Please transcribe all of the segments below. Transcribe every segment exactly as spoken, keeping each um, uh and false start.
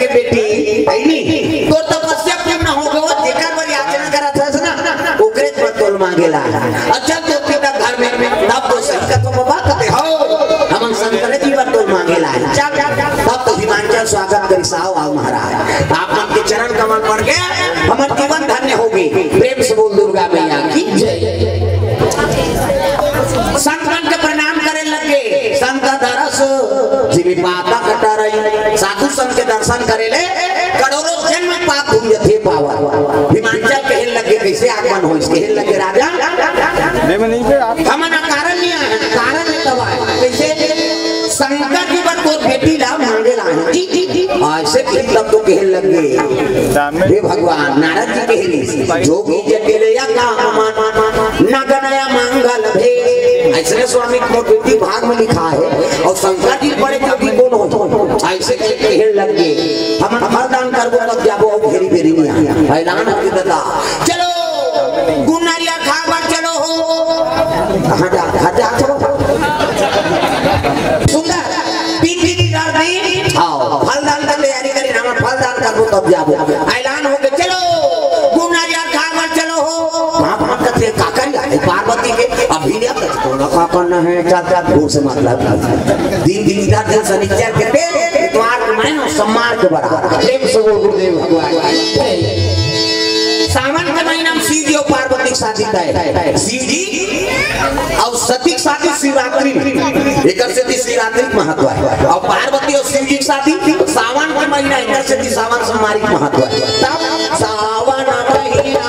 बेटी, है नी? तोर तपस्या पूर्ण हो गयो, जेकर बर याचना करत हस ना, ओकरे बर तोल मांगे ला। अच्छा, तो पिता घर में, तब तो सही कथो बाबा, कथे हो, हमन शंकर जी बर तोल मांगे ला। चल, तब तो हिमांचल स्वागत करिस, आओ, आओ महाराज, आप मन के चरण कमल पड़ के हमर जीवन धन्य होगे। प्रेम से बोल दुर्गा मैया की जय। संत मन के प्रणाम करे लगे, संत दरस जिमि पाता कटरई। साधु संत के दर्शन करे ले करोड़ों जन्म पाप धुंजथे पावन। हिमांचल कहे लगे, कैसे आगमन होइस? कहे लगे, राजा, ये में नहीं पे आप। हमन कारण नहीं आए, कारण है तब आए। कैसे? शंकर जी बर तोर बेटी ला मांगे ला है। जी, जी, जी। ऐसे कहे तब तो कहे लगे, हे भगवान, नारद जी कहे रहिस, जोगी जटिल या काम मन, नगनया मंगल भेद। ऐसे स्वामी को बेटी भाग में लिखा है, और शंकर जी बड़े जोगी कौन हो? ऐसे कहे लगे, हम फल दान करबो तब जाबो, और घेरी बेरी नहीं आया। ऐलान हो गया दादा, चलो गुनरिया खाबर चलो हो। कहाँ जा, कहाँ जा, चलो। सुंदर, पीपी की कर दी। आओ, फल दान कर तैयारी करी ना, फल दान करबो तब जाबो। ऐलान हो गया, चलो गुनरिया खाबर चलो हो। वहाँ, वहाँ कथे काकर या है पार्वती के, अभी लिया कथे, तो ना काकर ना है, चार, चार घूर से मतलब। दिन, दिन, रात, दिन, शनिचर के दिन, इतवार के महीना, सोमवार के बराबर। प्रेम से बोल गुरुदेव भगवान। सावन के महीना में शिव जी और पार्वती के शादी तय। शिव जी और सती के शादी शिवरात्रि में। एकर सेती शिवरात्रि के महत्व है। और पार्वती और शिव जी के शादी सावन के महीना, एकर सेती सावन सोमवारी के महत्व है। तब सावन महीना,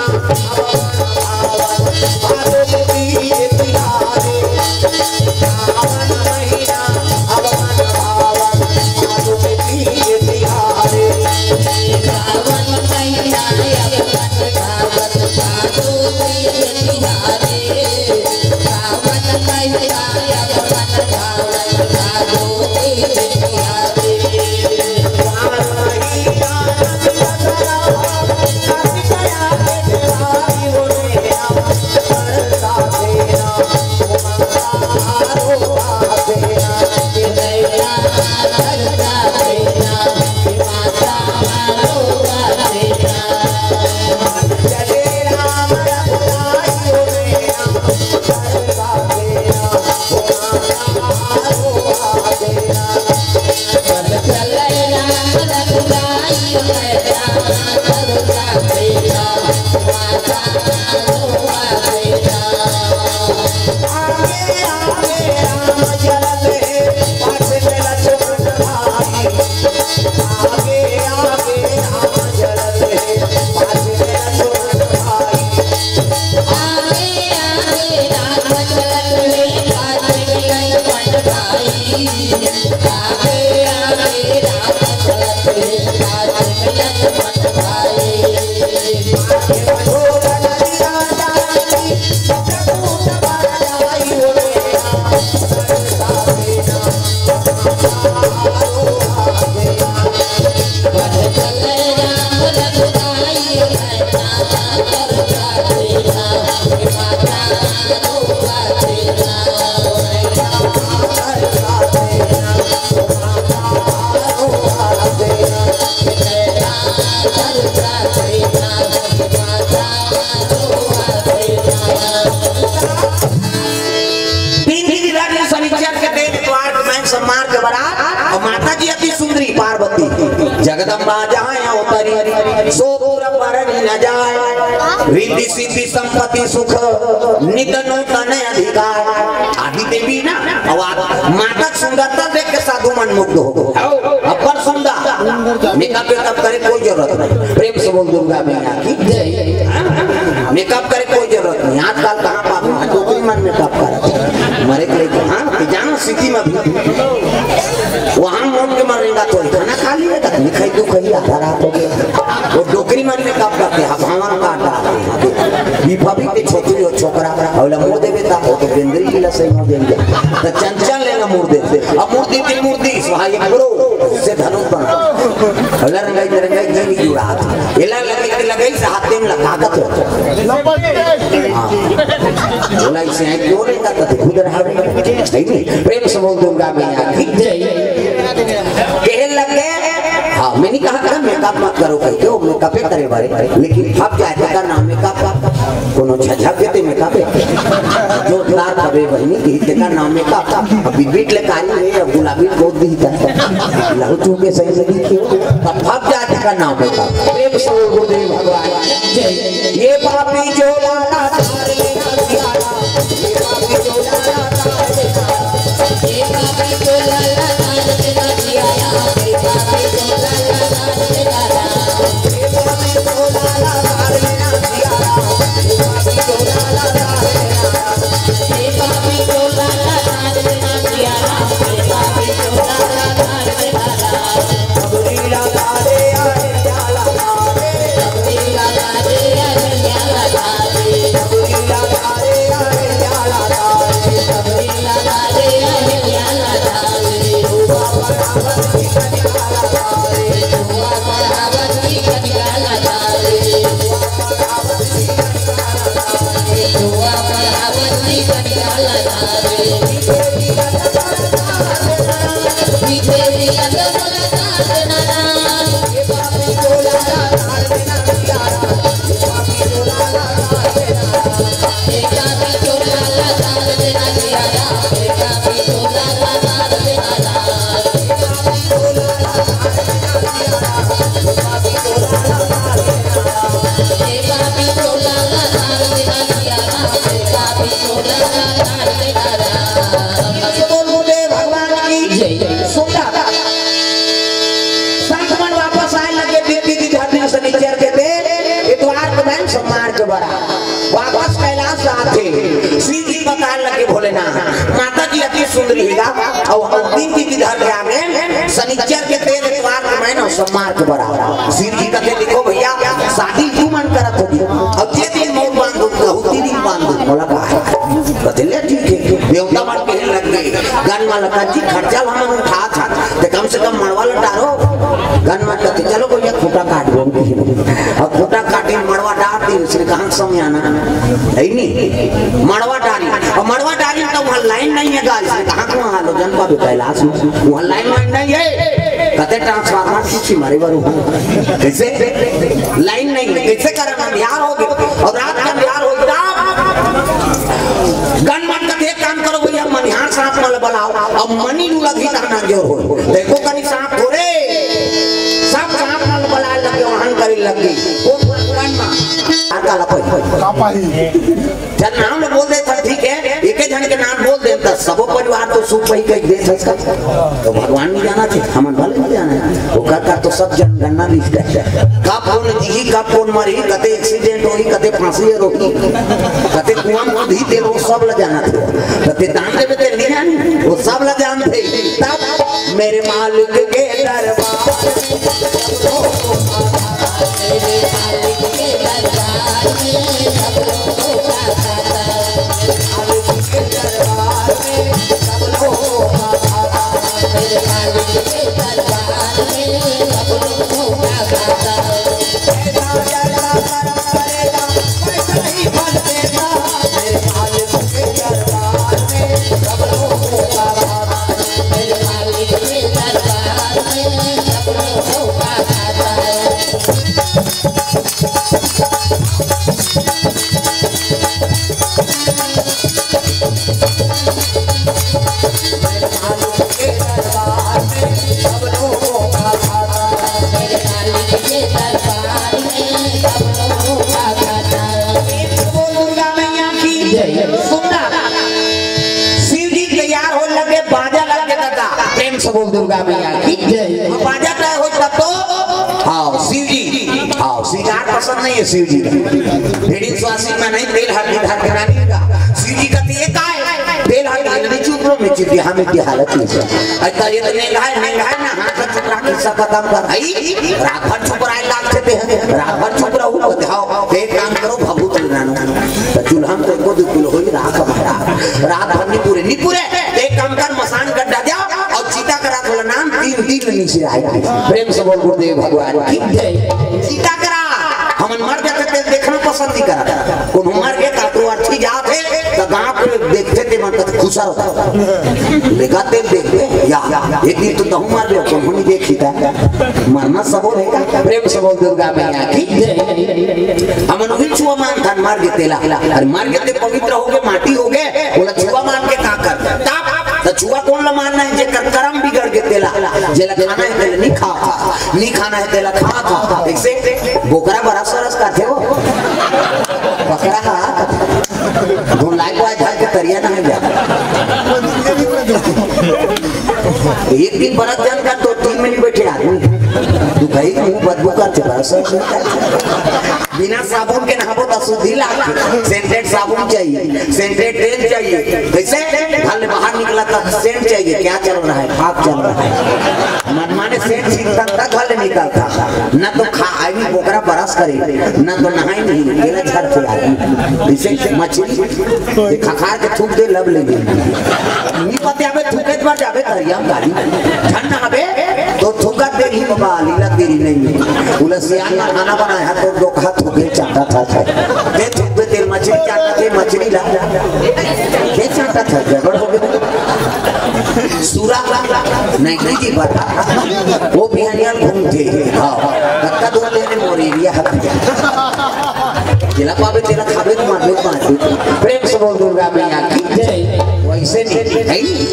तीन दिन रात में शनिचर के दिन, इतवार के मैं सम्मान के बरात, और माता जी अति सुंदरी पार्वती, जगदम्बा जहाँ अवतरी, सो दूर बरनी न जाय, रिद्धि सिद्धि संपत्ति सुख, नित नूतन अधिकार। आदि देवी ना, और माता के सुंदरता देख के साधु मन मुग्ध हो गए। अब्बड़ सुंदर। मेकअप वेकअप करे कोई जरूरत नहीं। प्रेम से बोल दुर्गा मैया की जय। मेकअप करे कोई जरूरत नहीं। आजकल कहाँ पाप है? डोकरी मन मेकअप करत हे। मरे के लइका, हाँ, कि जानो सिटी में भी। वहाँ मोट के मरेगा तो खाना खा लिए, तक निखाई तू कही आधा रात हो गया। वो डोकरी मन मेकअप करथे, हाँ, भावना काट डाल। ये भाभी के छोकरी हो, छोकरा, अउ ला मोर देबे ता, वो तो बेंदरी की लसई मोर देंगे। तो चंचल लेना मोर देथे। अब मोर देथे, मोर दी, भाई, ब्रो, से धनुष बना। अउ ला रंगाई, रंगाई, नहीं जुड़ा। एला लगे, लगे से हाथ में लगा के तो। हाँ। बोला इसे है, क्यों नहीं करता तू? खुद रहा रे। नहीं, नहीं। प्रेम से बोल दुर्गा मैया की जय। कहे लगे, हाँ, मैंने कहा था मेकअप मत करो कहिके, वो मेकअपे करे बारे, लेकिन अब जाए तेकर नाम मेकअप, कोनो झझक के ते मेकअप है। जोरदार तबे बहिनी की तेकर नाम मेकअप। अभी बीट ले कारी रे, अब गुलाबी को दी था। लहू चूके सही लगी क्यों? अब अब जाए तेकर नाम मेकअप। प्रेम से बोल गुरुदेव भगवान। जय। ये पापी जो लाला भगवान की जय। सुंदर। संत मन वापस आए लगे, दीदी की धरती से निचर के दे, इतवार के दिन सोमवार के बड़ा। वापस कैलाश आथे, श्री जी बताए लगे भोलेनाथ, माता जी अति सुंदरी हिला, और हम दिन की धर के आ गए, शनिचर के तेल इतवार के महीना सोमवार के बड़ा। श्री जी कहते, "देखो भैया, शादी तू मन करत होगी, और जे दिन मौत बांध दो, कहू ती दिन बांध दो।" बोला, "का है?" कहते, "ले ठीक है।" देवता मन कहने लग गए, गन वाला का जी खर्चा ला हम उठा था, ते कम से कम मड़वा ला डारो। गन वाला कहते, "चलो भैया, खूंटा काट दो।" अब खूंटा काटे, मड़वा डार दी, उसने कहा, "समझाना है नहीं, मड़वा डारी।" और मड़वा डारी तो वहाँ लाइन नहीं है, गाइस, कहाँ को वहाँ लो जनता भी कैलाश में वहाँ लाइन वाइन नहीं है, कते ट्रांसफार्मर खींची मारे बारू। कैसे लाइन नहीं है, कैसे करा? अंधियार हो गए, और रात का अंधियार हो गया। गन मन का एक काम करो भैया, मनिहार सांप मन बुलाओ, अब मनी उलग ही करना जोर हो। देखो कनी सांप हो रे, सब सांप मन बुलाए लगे, वहन करे लगे। वो गन मा आता ला पाई। का पाही? जब नाम लो बोल देता, ठीक है, एक एक जन के नाम बोल देता, सबो परिवार तो सुख पाही कह दे सकता। तो भगवान नहीं जाना थे, हमन भले नहीं जाना है। वो कहता तो सब जनगणना लिख दे। कब कौन जी, कब कौन मरी, कते एक्सीडेंट होई, कते फांसी रोही, कते कुआं में कूदी, तेल वो सब ल जाना थे। कते दान देवे, तेल नहीं जानी, वो सब ल जानते। तब मेरे मालिक के दरबार दुर्गा मैया की जय। सुंदर। शिव जी तैयार हो लगे, बाजा लग के दादा। प्रेम से बोल दुर्गा मैया की जय। बाजा तय हो तब तो हाँ, शिव जी, हाँ, सिंगार पसंद नहीं है शिव जी का। भेड़ी स्वासी में नहीं, तेल हल्दी धर के रानी का। शिव जी का तो ये का है? तेल हल्दी नहीं चुप लो, मैं चुप, यहाँ में की हालत नहीं है। अच्छा, ये तो महंगा है, महंगा है ना, हाथ से चुप रहा, किस्सा खत्म कर। भाई, रात भर चुप रहा, लाग देते हैं, रात भर चुप रहो, बताओ, एक काम करो, भभूत ले आनो। तो चूल्हा में तो एको दो किलो होई, राख हमारा। रात भर नहीं पूरे, नहीं पूरे, एक काम कर, मसान गड्ढा जाओ, और चिता करा थोड़ा नाम तीन दिन में नीचे आए। प्रेम से बोल गुरुदेव भगवान की जय। चिता करा, हमन मर जाते तेल देखना पसंद नहीं करा। कोनो मर गए तो अर्थी जात है, तो गांव के देखते थे खुसर होता। लेगा तेल देख ले, या, एक दिन तो तहूँ मार दे, कौन नहीं देखी था। मरना सबो रहेगा। प्रेम से बोल दुर्गा मैया की। हमन उही छुआ मान था, मार के तेला। अरे मार के ते पवित्र हो गए, माटी हो गए, बोला छुआ मान के का कर? ताप, तो छुआ कौन ला मानना है? जेकर कर्म बिगड़ के तेला, जेला खाना है तेला नहीं खा था, नहीं खाना है तेला खा था। ऐसे बोकरा बरस बरस करथे वो। पकड़ा हा। धुलाई को आज के तरिया ना है जा। एक दिन बरस जान का तो तीन मिनट बैठे आदमी। तू कहीं मुंह बदबू करथे बरस। बिना साबुन के नहाबो तो शुद्धि लाग। सेंटेड साबुन चाहिए, सेंटेड तेल चाहिए। कैसे? घर ले बाहर निकला तो सेंट चाहिए। क्या चल रहा है? पाप चल रहा है। मनमाने सेंट सीखता था, घर ले निकलता। ना तो खा, आई बोकरा बरस करे, ना तो नहाई नहीं, तेला झरथे आदमी। इसे मछली, ये खखार के थूक दे, लब ले दे। नहीं पते अबे थूके पर जाबे तरिया में गाली। ठंड ना अबे, तो थूका तेरी बाबा, लीला तेरी नहीं। उलसियान में खाना बनाया तो दो हाथ थूके चाटा था, था। ते थूक दे तेल मछली चाटा थे, मछली ला। ये चाटा था, गड़बड़ हो गया। सूरा नहीं, नहीं जी, बता। वो बिहनिया घूमथे। हाँ, धक्का दो लेने मोरी, ये हक। जेला पाबे, तेला खाबे, तो मारबे, तो मारबे। प्रेम से बोल दुर्गा मैया की जय। वैसे नहीं, है नहीं।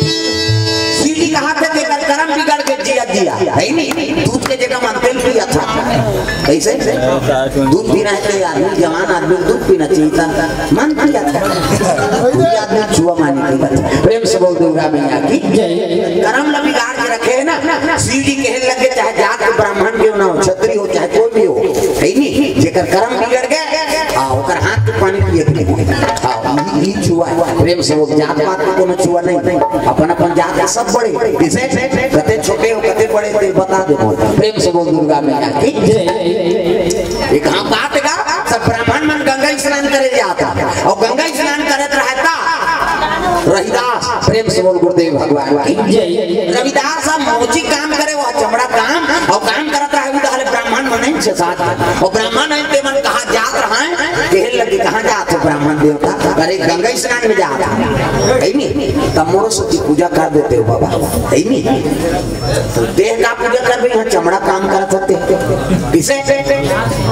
सीढ़ी कहा थे, तेरा कर्म बिगड़ के जिया दिया, है नहीं। दूध के जगह मन तेल पिया था। कैसे? दूध पीना है तो आदमी, जवान आदमी को दूध पीना चाहिए था। मन पिया था। दूध आदमी छुआ मानी की बात। प्रेम से बोल दुर्गा मैया की जय। कर्म ला बिगाड़ के रखे है ना। सीढ़ी कहने लगे, चाहे जात के ब्राह्मण क्यों ना हो, क्षत्रिय हो, चाहे कोई भी हो, है नहीं। जेकर कर्म बिगड़ गए, हाँ, ओकर हाथ के पानी पिए के नहीं। हाँ, ई, ई छुआ। प्रेम से बोल, जात पात को कोनो छुआ नहीं। अपन अपन जात के सब बड़े। किसे? कते छोटे हो, कते बड़े, ते बता दे बोल। प्रेम से बोल दुर्गा मैया की। एक हाँ बात का, सब ब्राह्मण मन गंगा स्नान करे जाता। और गंगा स्नान करत रहता रविदास। प्रेम से बोल गुरुदेव भगवान की। रविदास अब मौजी काम करे, वो चमड़ा काम, और काम करत रहे, वो हले ब्राह्मण मन से साथ। और ब्राह्मण है, ते मन कहाँ जात रहा है, कहने लगे, "कहाँ जात हो ब्राह्मण देवता?" "अरे, गंगा स्नान में जात है।" "है नहीं, तब मोरो सती पूजा कर देते हो बाबा।" "है नहीं, तो देह का पूजा कर भी यहाँ चमड़ा काम करत होते हैं।" "किसे?"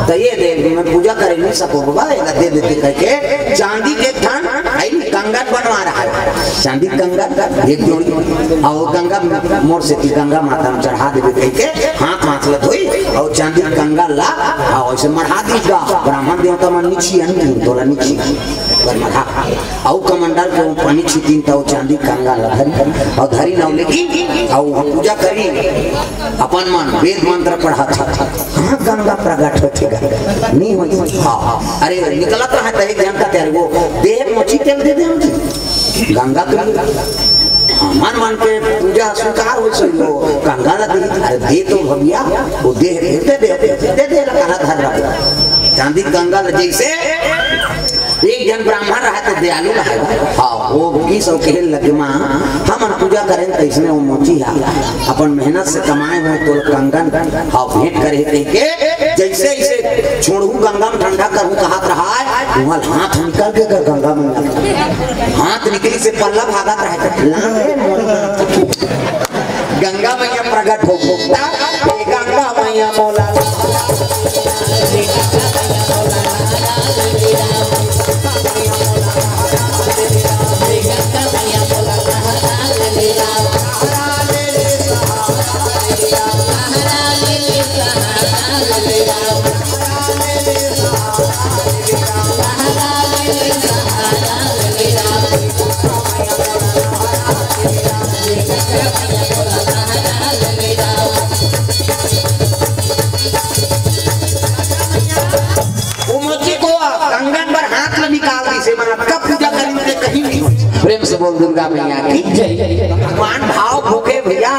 "तो ये दे, मैं पूजा करे नहीं सको बाबा, ये दे देते," कह के चांदी के थान, है नहीं, कंगन बनवा रहा है। चांदी कंगन, एक जोड़ी, और गंगा मोर से की गंगा माता में चढ़ा देवे कह के हाथ माथ ला धोई और चांदी कंगन ला, और ऐसे मढ़ा दी गा। ब्राह्मण देवता मन निछी है नहीं, तोला निछी, पर मढ़ा। और कमंडल के वो पानी छिटिन तो चांदी कंगन ला धरी, और धरी ना लेकिन, और वो पूजा करी, अपन मन वेद मंत्र पढ़ा था। हाँ, गंगा प्रगट होथे गा। नहीं होई। हाँ, हाँ। अरे, निकलत रहा त एक जन का तेरे वो देह मोची तेल दे दे हमके। गंगा के लिए। हाँ, मन मन के पूजा स्वीकार हो सही हो। गंगा ला दे, अरे दे तो भैया, वो देह दे दे, दे दे, काला धर रहा। चांदी गंगा ला जैसे एक जन ब्राह्मण रहा तो दयालु रहा। हाँ, वो बीस और कहने लगे, "माँ, हमन पूजा करें तो इसमें वो मोची है, अपन मेहनत से कमाए हुए तो कंगन, हाँ, भेंट करे थे के, जैसे इसे छोड़ू गंगा में ठंडा करूँ कहत रहा है, वहाँ हाथ निकल के गंगा में लगा। हाथ निकली से पल्ला भागत रहा है, ला रे मोर।" गंगा मैया प्रगट हो गो। हे गंगा मैया मोला। वो मोची को कंगन बर हाथ ल निकाल दी से, मना कब पूजा करी ते कहीं नहीं होई। प्रेम से बोल दुर्गा मैया की जय। भगवान भाव भूखे भैया,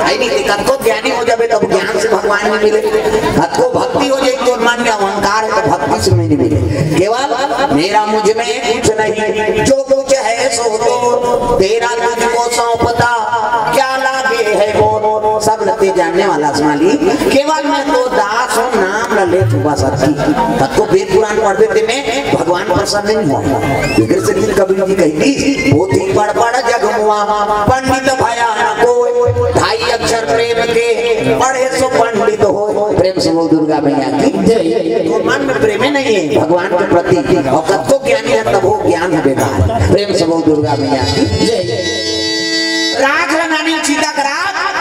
है नहीं ते कतको ज्ञानी हो जाबे तब ज्ञान से भगवान नहीं मिले। कतको भक्ति हो जाए तो मान के अहंकार है तो भक्ति से नहीं मिले। केवल मेरा मुझ में कुछ नहीं, जो कुछ है सो तो तेरा तुझको सौंपता, क्या लागे है वो, सब लते जानने वाला मालिक। केवल मैं तो दास हूँ, नाम ले तू बस अतकी। कतको वेद पुराण पढ़बे ते में भगवान प्रसन्न नहीं हो। एकर से दिन कबीर जी कही थी, "पोथी पढ़ पढ़ जग मुआ, पंडित भया न कोई। ढाई अक्षर प्रेम के, पढ़े सो पंडित हो।" प्रेम से बोल दुर्गा मैया की जय। तो मन में प्रेमे नहीं है भगवान के प्रति, और कतको ज्ञानी है तब वो ज्ञान है बेकार। प्रेम से बोल दुर्गा मैया की जय। राख ल नानी चिता करा,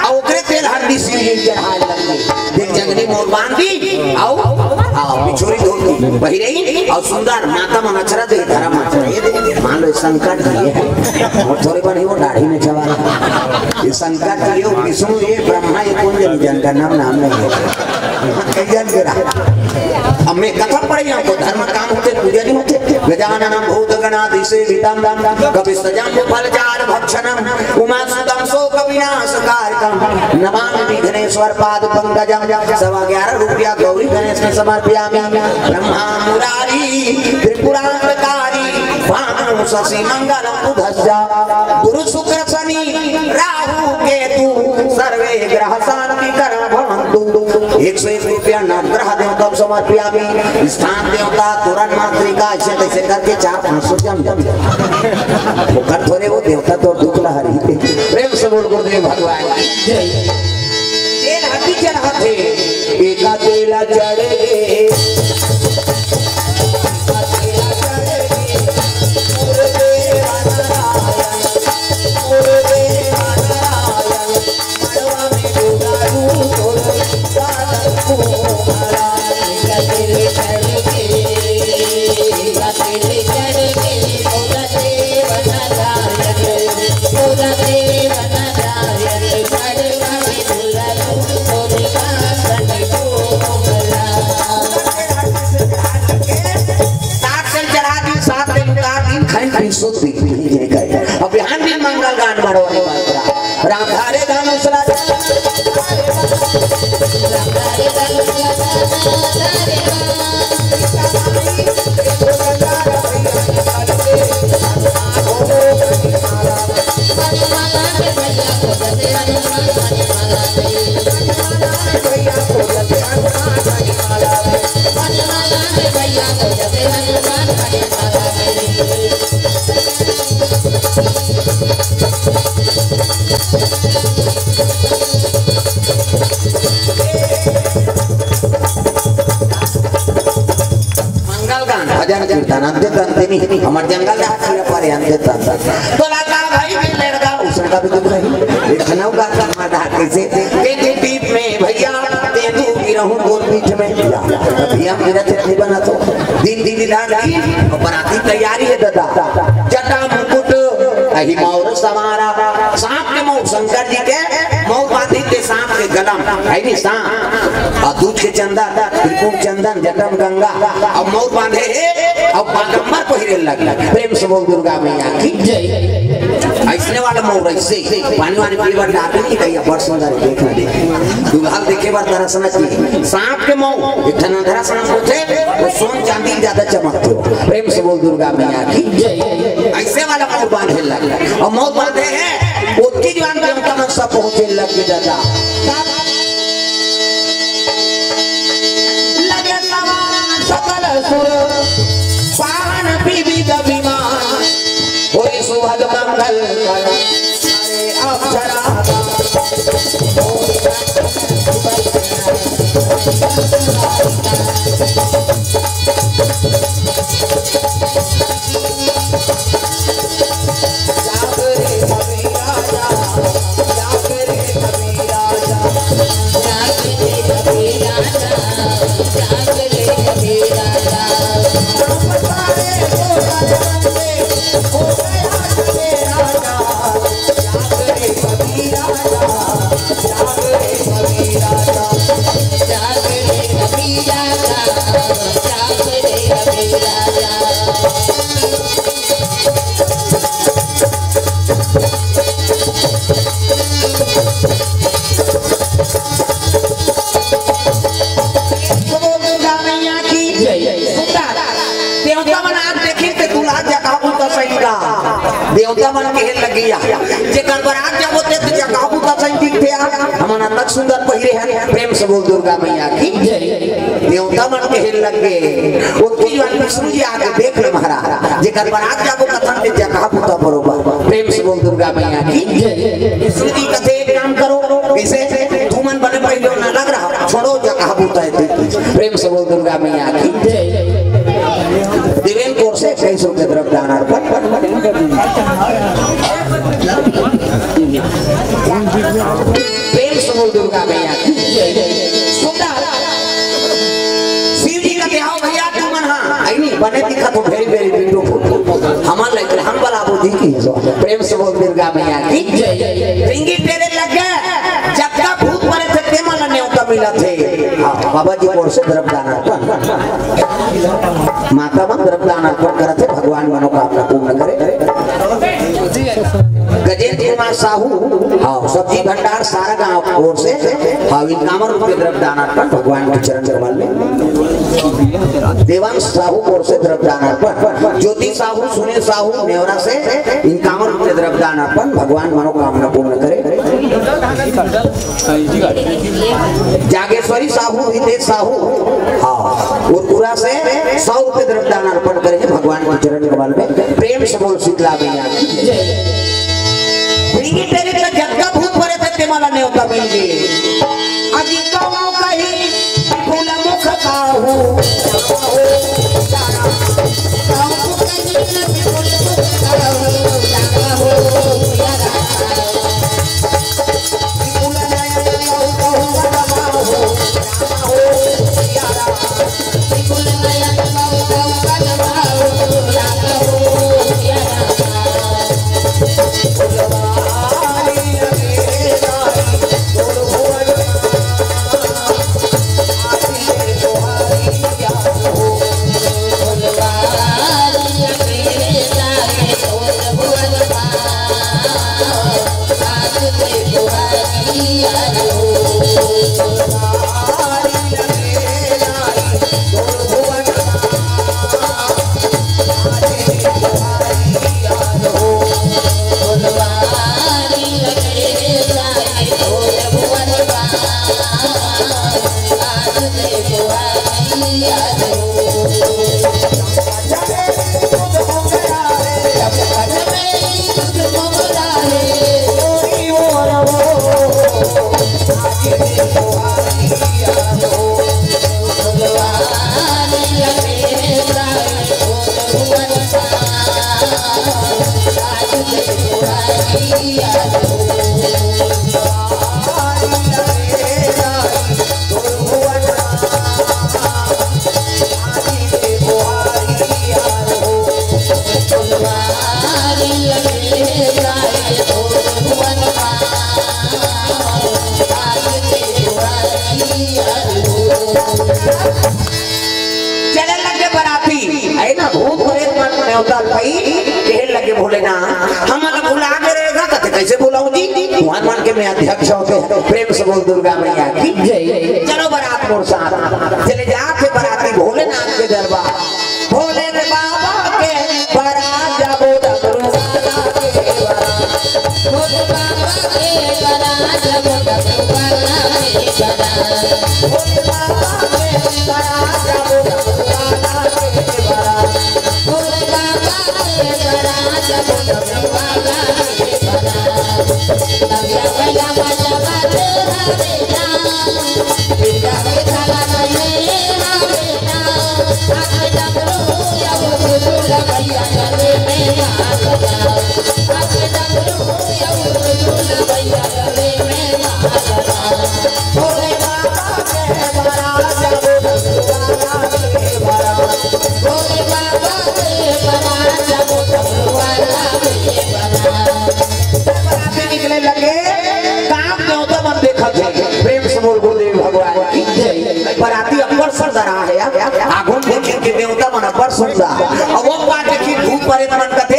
अउ ओकरे तेल हरदी सिर चढ़ाए लगे। देख जंगली मोर बांधी, अउ, अउ बिछोरी धोती पहिरे, अउ सुंदर माता मन अचरा दे धरम अचरा। ये दे, मान लो संकट भी है। और थोड़े बन ही वो दाढ़ी में छवा रहा। ये संकट ये विष्णु ये ब्रह्मा ये कौन जन जन का नाम नाम नहीं है। कई जन के रहा। अब मैं कथा पढ़ यहाँ को धर्म काम होते पूजा नहीं होते। गजानन भूत गणाधि सेवितम कपित जम्बू फल चार भक्षणम उमा सुतम शोक विनाश कारकम नमामि विघ्नेश्वर पाद पंकजम। सवा ग्यारह रुपया गौरी गणेश में समर्पयामि। ब्रह्मा मुरारी त्रिपुरांतकारी भानु शशि मंगल बुधस्या गुरु शुक्र शनि राहु केतु सर्वे ग्रह शांति कर भवंतु। एक सौ एक रुपया नवग्रह देवता समर्पयामि। स्थान देवता, तोरण मातृका, ऐसे तैसे करके चार पाँच सौ जम जाते। ओकर थोड़े वो देवता तो दुख ला हरी। प्रेम से बोल गुरुदेव भगवान की जय। तेल हड्डी चढ़ाते। एका तेला चढ़ गे। सात दिन चढ़ा दिन, सात दिन उतार दिन, खाइन पीन सुत दिन, अब बिहान दिन मंगल गान मारो। राम धारे धनुष राजा। मंगल गान, भजन कीर्तन, अंते तंते नहीं, हमर जंगल राज सिरा परे अंते तंते। तो लाला भाई के लड़का, उसका भी दुख नहीं। एक खनऊ का कर्मा था, कैसे? तेंदू दीप में भैया, तेंदू गिरहूं गोल पीठ में। या, तो भैया मेरा चटनी बना तो। दिन दिन रात की, और बराती तैयारी है दादा। जटा मुकुट, अही मौर सवारा। सांप के मौर शंकर जी के, मौर बांधी ते सांप के गला में, है नी सांप। और दूध के चंदन, त्रिपुर चंदन, जटम गंगा, अब मौर बांधे हे, अब बागंबर पहिरे लगे। प्रेम से बोल दुर्गा मैया की जय। ऐसने वाला मौर ऐसे, पानी वानी पीए बर डालते नहीं, भैया, बड़ सुंदर है, देखना दे। दुल्हन देखे बर तरसना चाहिए। सांप के मौर, एक ठन अंधरा सांप होथे, वो सोन चांदी ज्यादा चमकथे। प्रेम से बोल दुर्गा मैया की जय। ऐसे वाला मौर बांधे लगे। और मौर बांधे हे, ओतकी जुवार देवता मन सब पहुंचे लगे दादा। लगे समान सकल सुर, पावन विविध विमान, होई सुभग मंगल कर, सारे अक्षरा। देवता मन आज देखिन ते दुल्हा जकाबू त सही का। देवता मन कहे लगिया, जेकर बरात जब होते तो जकाबू त सही दिखते यार। हमन अतक सुंदर पहिरे हन, प्रेम बोल दुर्गा मैया की जय। देवता मन कहे लग गे, ओतकी जुवार विष्णु जी आगे, देख ले महाराज, जेकर बरात जाबो कथन के जगह पुता बरोबर। प्रेम से बोल दुर्गा मैया की जय। विष्णु जी कथे, एक काम करो, इसे तुमन बने पहले ना लग रहा, छोड़ो जगह पुता है। प्रेम से बोल दुर्गा मैया की जय। देवेंद्र कोर से इक्कीस रुपये द्रव्य दान अर्पण। प्रेम से बोल दुर्गा मैया की। सुंदर। शिव जी कथे, "आओ भैया, तुमन हा।" आई नहीं, बने दिखा तो very, very beautiful। हमार लइका, हम बलाबो जी की। प्रेम से बोल दुर्गा मैया की। रिंगी टेरे लग गे, जतका भूत परे थे, ते मन ला नेवता मिला थे। हाँ, बाबा जी कोर से द्रव्य दान अर्पण। माता मन द्रव्य दान अर्पण करत हे, भगवान मनोकामना पूर्ण करे। गजेंद्र कुमार साहू, हाँ, सब्जी भंडार सारा गांव ओर से, हाँ, इक्यावन रुपये द्रव्य दान अर्पण भगवान के चरण कमल में। देवांश साहू ओर से द्रव्य दान अर्पण, ज्योति साहू, सुनील साहू नेवरा से इक्यावन रुपये द्रव्य दान अर्पण, भगवान मनोकामना पूर्ण करे। जागेश्वरी साहू, हितेश साहू, हाँ, उरकुरा से सौ रुपये द्रव्य दान अर्पण करे हे भगवान के चरण कमल में। प्रेम से बोल शीतला मैया की जय। भीगी तेरी तो जगह भूत परे थे, ते मन ला नेवता मिल गे। अजी कहो कही फूल मुख काहू। चले लगे बराती, है ना, भूत प्रेत मन नेवता पाई, कहे लगे, "भोलेनाथ, हमन ला भुला गे रहेगा।" कथे, "कैसे भुलाऊं जी? तुम्हार मन के मैं अध्यक्ष होते हैं।" प्रेम से बोल दुर्गा मैया की जय। चलो बरात मोर साथ, चले जाथे बराती भोलेनाथ के दरबार। भोले रे बाबा के बरात जाबो डमरू वाला के बरात। भोले बाबा के बरात जाबो डमरू वाला के बरात। भोले बाबा के बरात जाबो डमरू वाला के बरात। भोले बाबा के बरात जाबो डमरू वाला के बरात। तब या भैया मजा बात हरे ना। बराती निकले लगे, काम देवता मन देखत हे। प्रेम से बोल गुरुदेव भगवान की जय। बराती अब्बड़ सुंदर आहे, आगू देखे के देवता मन अब्बड़ सुंदर। अब वो बात देखी, भूत प्रेत मन कथे,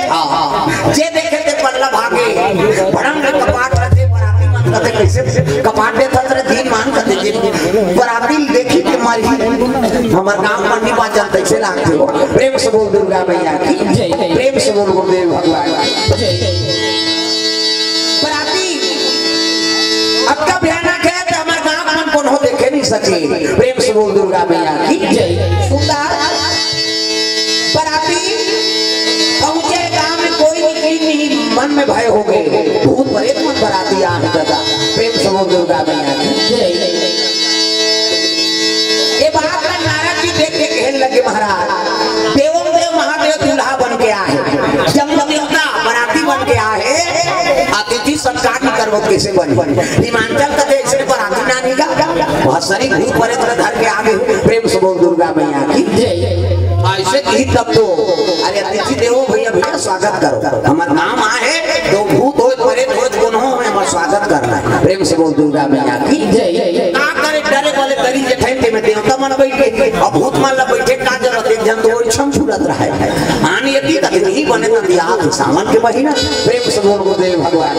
हाँ, हाँ। जे देखे ते पल्ला भागे, भड़ंग कपाट रथे, बराती मन कथे, "कैसे कपाट देथस रे दीन मान?" कथे, "जे बराती देखी के मारी, हमर गांव मन नी बाचन, तैसे लागथे हो।" प्रेम से बोल दुर्गा मैया की जय। प्रेम से बोल गुरुदेव भगवान की जय। बराती अतका भयानक हे कि हमर गांव मन कोनो सके। प्रेम से बोल दुर्गा मैया की जय। सुंदर बराती पहुंचे गांव में, कोई निकली नहीं, मन में भय हो गए, भूत प्रेत मन बराती आ है दादा। प्रेम से बोल दुर्गा मैया की जय। ये बात ला नारद जी देख के कहने लगे, महाराज, देवम देव महादेव दूल्हा बन के आए, जम देवता बराती बन के आए, अतिथि सत्कार नहीं करबो, कैसे बनी? हिमाचल का देश में बराती ना निकला, बहुत सारी भूत प्रेत ला धर के आ गए। प्रेम से बोल दुर्गा मैया की जय। ऐसे कही तब तो, अरे अतिथि देवो भैया, भैया स्वागत करो, हमार नाम आहे, दो भूत होय, प्रेत होय, कोनो होय, हमार स्वागत करना है। प्रेम से बोल दुर्गा मैया की जय। का करे, डरे वाले दरी जेठाई ते में देवता मन बैठे, अब भूत मन ला बैठे का जरूरत, एक जन तो ओरी छम छुलत रहे। आन यदि तक नहीं बने तो दिया सावन के महीना। प्रेम से बोल गुरुदेव भगवान।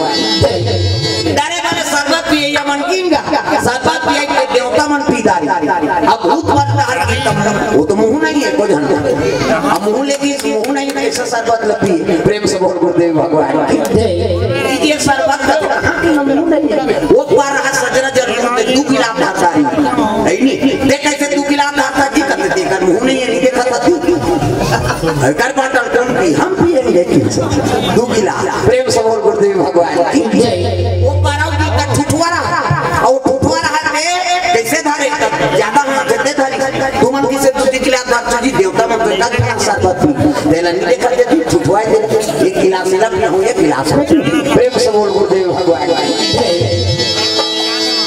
डरे वाले शरबत पिए या मन कीन गा, शरबत पिए के देवता मन पी दारी। अब भूत मन डहर की तब वो तो मुंह नहीं है, कोई जन अब मुंह लेके मुंह नहीं, ऐसा शरबत ला पिए। प्रेम से बोल गुरुदेव भगवान की जय। ये शरबत का तो कहाँ की मुंह नहीं है, वो पार रहा सजरा जरूर दू गिलास धरता रही है नी। देख कैसे दू गिलास धरता जी, कहते देखा मुंह नहीं है, नहीं देखा था तू। कर बाटल कौन पी, हम पिए नहीं लेकिन दू गिलास। प्रेम से बोल गुरुदेव भगवान की जय। वो पारा जी का ठुठुआ रहा, और ठुठुआ रहा थे, कैसे धरे तब ज्यादा हाथ देते धरी। तुमन किसे दूसरी गिलास धरता जी, देवता मन तो एक गिलास शरबत पी। देला नहीं देखा देती, ठुठुआ दे, एक गिलास सिर्फ न हो, एक गिलास में। प्रेम से बोल गुरुदेव भगवान की जय।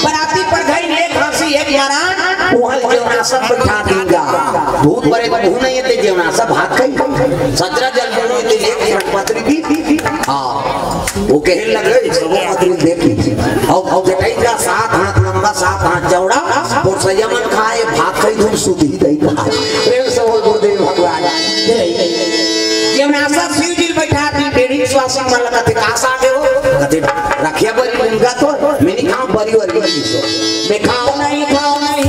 बराती पर गई एक हंसी एक मारान, वहाँ जेवनासा बैठा दीन गा। भूत प्रेत मुंह नहीं ते जेवनासा भात खाई। सजरा जल बोलो ते लेके पत्री दी। हाँ, वो कहने लगे, सब पत्री देखी। और, और जेठाई का सात हाथ लंबा, सात हाथ चौड़ा, और संयमन खाए, भात खाई धूम सुधी दही खाए। प्रेम से बोल गुरुदेव भगवान। जेवनासा शिव जी बैठा दी, बेड़ी विश्वासी मन लगा थे, कास आ गए हो? कहते, रखिया बरी मुनगा तो, मैं नहीं खाऊं बरी वाली चीज। मैं खाऊं नहीं, खाऊं नहीं।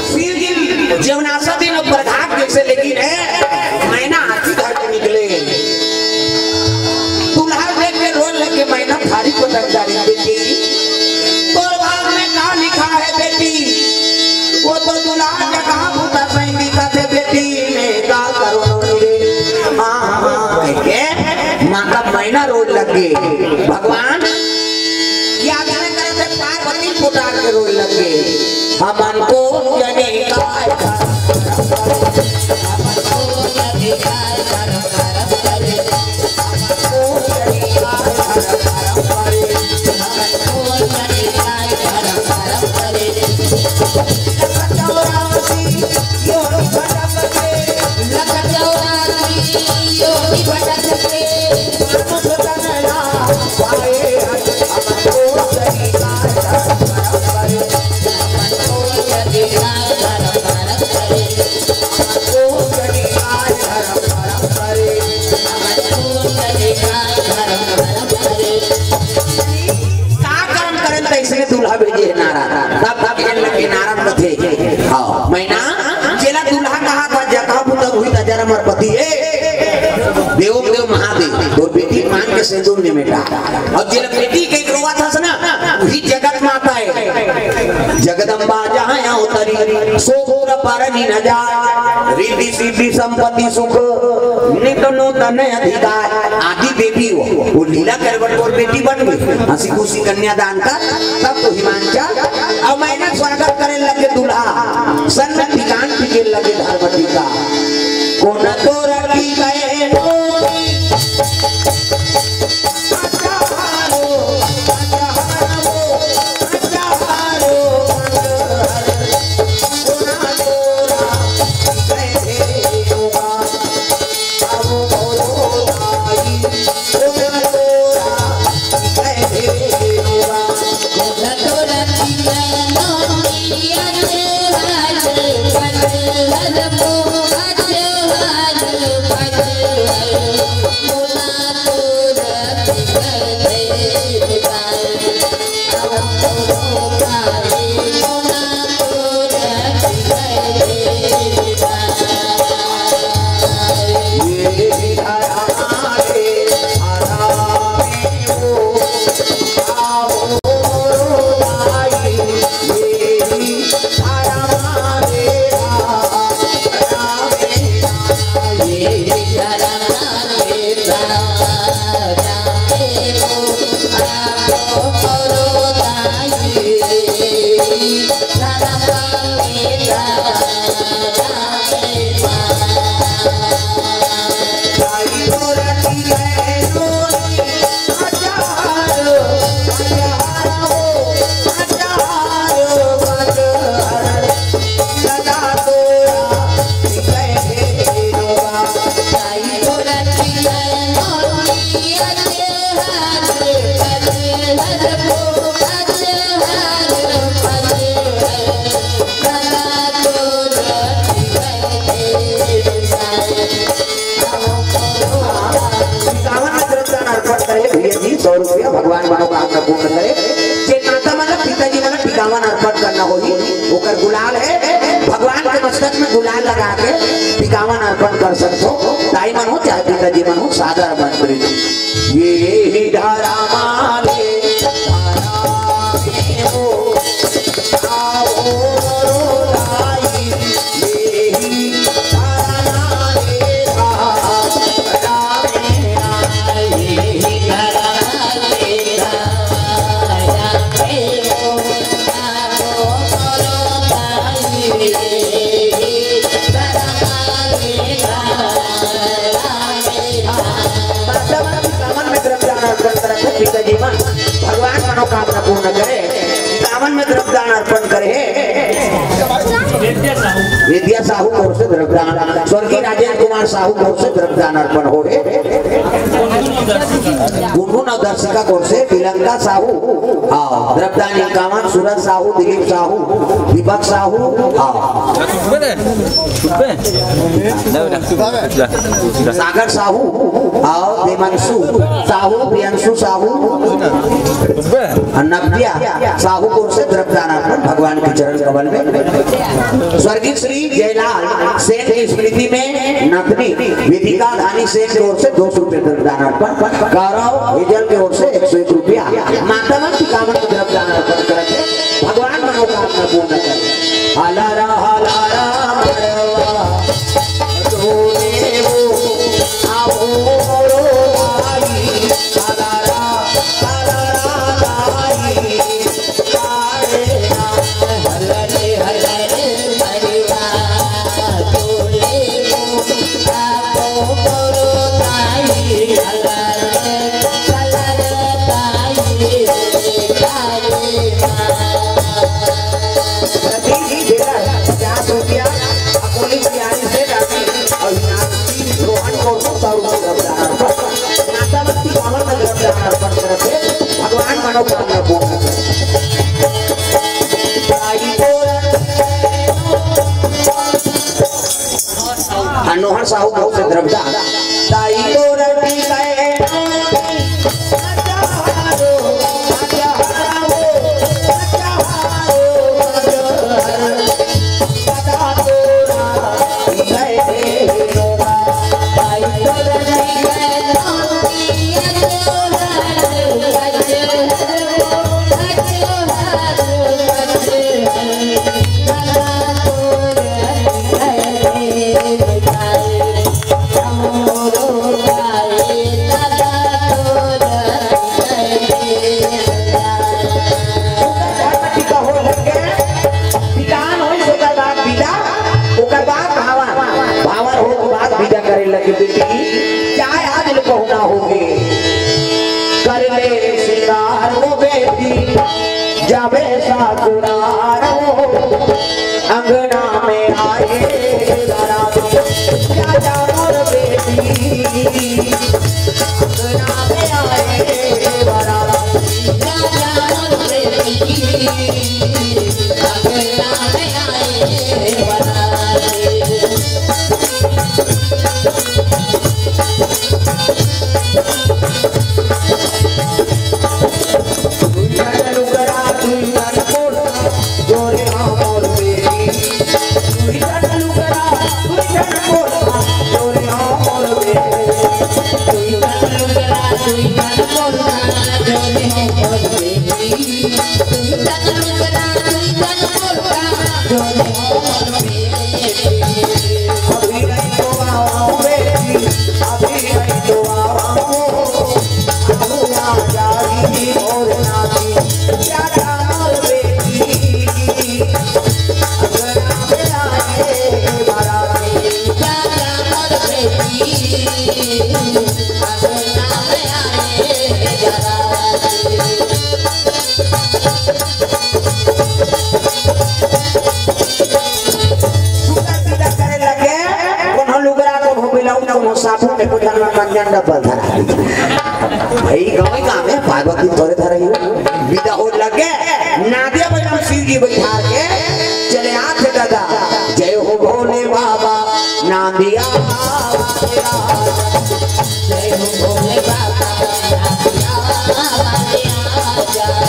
शिव जी जेवनासा दिन प्रधान जैसे, लेकिन है, मैना हाथी घर के निकले। दूल्हा देख के रोने लगे, मैना थारी को दंडारी बेटी। तोर भाग में का लिखा है बेटी? वो तो दूल्हा के कहाँ भूता सही दिखा थे बेटी, मैं का करो रे? हाँ, हाँ, हाँ, कह के माता मैना रोने लगे। भगवान याद नहीं करे थे, पार्वती फुटार के रोने लगे। हमन को जने का का कर्म करन तैसे दूल्हा भेजे है नारा। तब तब के लगे नारा बथे। हाँ, मैना जेला दूल्हा कहा था, जगह बुता हुई था जरा मर पति। ए, देव देव महादेव, तोर बेटी मांग के सिंदूर ने मेटा। और जेला बेटी के रोवा था ना, वही जगत माता है। जगदम्बा जहाँ अवतरी, सो सुर पर लीन जाय। रिद्धि सिद्धि संपत्ति सुख, नित नूतन अधिकार। आदि देवी हो, वो लीला करवट और बेटी बन गई। हंसी खुशी कन्यादान का, तब तो हिमांचल। अब मैना स्वागत करे लगे दूल्हा, सन्न पिकान पिके लगे धर्म टीका। कोन तोर की गए पितावन में द्रव्यदान अर्पण करे भैया जी, सौ रुपया, भगवान मनोकामना पूर्ण करे। जे माता मन ला, पिताजी मन ला पितावन अर्पण करना होही, ओकर गुलाल हे, भगवान के मस्तक में गुलाल लगा के पितावन अर्पण कर सकथो। दाई मन हो चाहे पिताजी मन हो, सादर आमंत्रित। ये ही धरा माले धरा में हो, आओ रो दाई, ये ही धरा माले धरा में, ये ही धरा माले धरा में हो, आओ रो दाई, ये ही धरा माले धरा में। माता मन पितावन में द्रव्यदान अर्पण करत हे, पिताजी मन भगवान मनोकामना पूर्ण करे। पितावन में द्रव्यदान अर्पण करे हे विद्या साहू कोर से द्रव्यदान, स्वर्गीय राजेंद्र कुमार साहू कोर से द्रव्यदान अर्पण हो हे। गुनगुन अउ दर्शिका कोर से बिलंका साहू, हाँ, द्रव्यदान इक्यावन, सूरज साहू, दिलीप साहू, दीपक साहू, हाँ। सागर साहू, अउ देवांशु साहू, प्रियांशु साहू, अउ नव्या साहू कोर से द्रव्यदान अर्पण भगवान के चरण कमल में। स्वर्गीय श्री जयलाल सेन की स्मृति में नथनी वेदिका धानी सेन कोर से दो सौ रुपये द्रव्यदान अर्पण, गौरव हेजल के ओर से एक सौ एक रुपया, माता मन पितावन में द्रव्यदान अर्पण करत हे, भगवान मनोकामना पूर्ण करे। हलारा हलारा मड़वा तोरे वो, आवो मोरो भाई, हलारा हलारा भाई, आए ना हलरे हलरे मड़वा तोरे वो, आवो मोरो भाई, हलरे हलरे भाई। प्रतीक जेकर पचास रुपया अकोली बिहारी से राशि और मीनाक्षी रोहन को सौ रुपये द्रव्यदान अर्पण। माता भक्ति पावन में द्रव्यदान अर्पण करत हे, भगवान मनोकामना पूर्ण करे। अनोहर साहू बहुत से द्रव्यदान। दाई तोरा दी गए ओकर धर्म टीका होय लग गे, पितान होइस, ओकर बाद बीजा, ओकर बाद भावर, भावर होय के बाद बीजा करे लगे बेटी, चाहे आज ले पहुना होगे, कर ले सिंगार वो बेटी, जाबे ससुरार वो, अंगना में आए राजा, राजा मोर बेटी। सुंदर विदा करे लगे, कोनो लुगरा, कोनो बेलाउज, कोनो साबुन, एको झन मंजन डब्बा धरा। भाई गाँव गाँव में पार्वती तोरे धरई हो। विदा हो लगे, नादिया बजाम शिव जी बैठार के चले आथे दादा। जय हो भोले बाबा, नादिया वाले राजा। जय हो भोले बाबा, नादिया वाले राजा।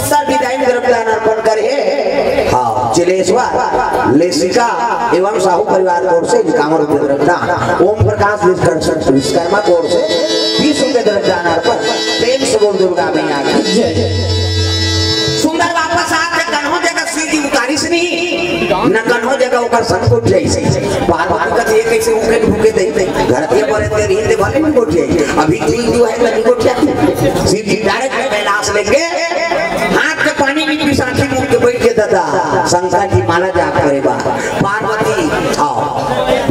सर विदाई में द्रव्यदान अर्पण करे। हाँ, जलेश्वर, लेसिका एवं साहू परिवार की ओर से इक्यावन रुपये द्रव्यदान, ओम प्रकाश विश्वकर्मा की ओर से बीस रुपये द्रव्यदान अर्पण। प्रेम से बोल दुर्गा मैया की जय। सुंदर वापस आके कन्हो जगह शिव जी उतारिस नहीं, न कन्हो जगह ओकर संग उठ जाइस। बार बार कथे, "ये कैसे उठे भूखे दे, घर के बड़े ते रही ते भले नहीं उठ जाए, अभी तू ही तू है, तभी उठ जाए।" शिव जी डायरेक्ट कैलाश लेके हाथ के पानी में पिसाखी मुंह के बैठ के दादा शंकर जी माला जाप करे बा। पार्वती, आओ,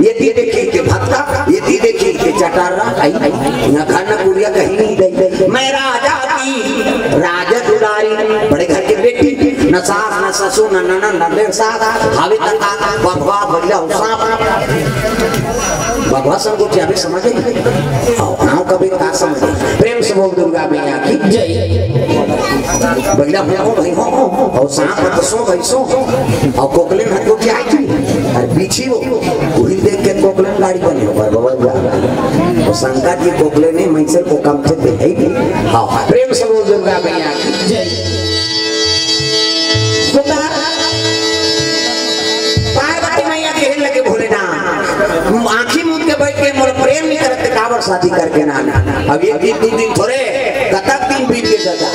ये ती देखी के भक्ता, ये ती देखी के चटारा, आई, आई, न खाना गुड़िया कहीं नहीं दे। मैं राजा की राजा दुलारी, बड़े घर के बेटी, न सास, न ससुर, न ननद, न देर सास, हावे तक बघवा भैया हो सांप। बघवा संग गोठियाबे समझे? आओ, गाँव का भी का समझे? प्रेम से बोल दुर्गा मैया की जय। बगला हो, हो भाई, हो, हो, हो। और सांप तो सो भाई, सो। और कोकले में गोठिया की। और पीछे वो, वही देख के कोकले में गाड़ी बने हो, बाबा, बाबा। और शंकर जी कोकले ने मैं से को कम थे, है कि? हाँ, प्रेम से बोल दुर्गा मैया की जय। सुंदर पार्वती मैया कहे लगे, "भोलेनाथ, आँखी मूंद के बैठ के मोर प्रेम नहीं करते, काबर शादी करके ना आना?" अब एक दिन, दो दिन थोड़े, कतक दिन बीत के जाता।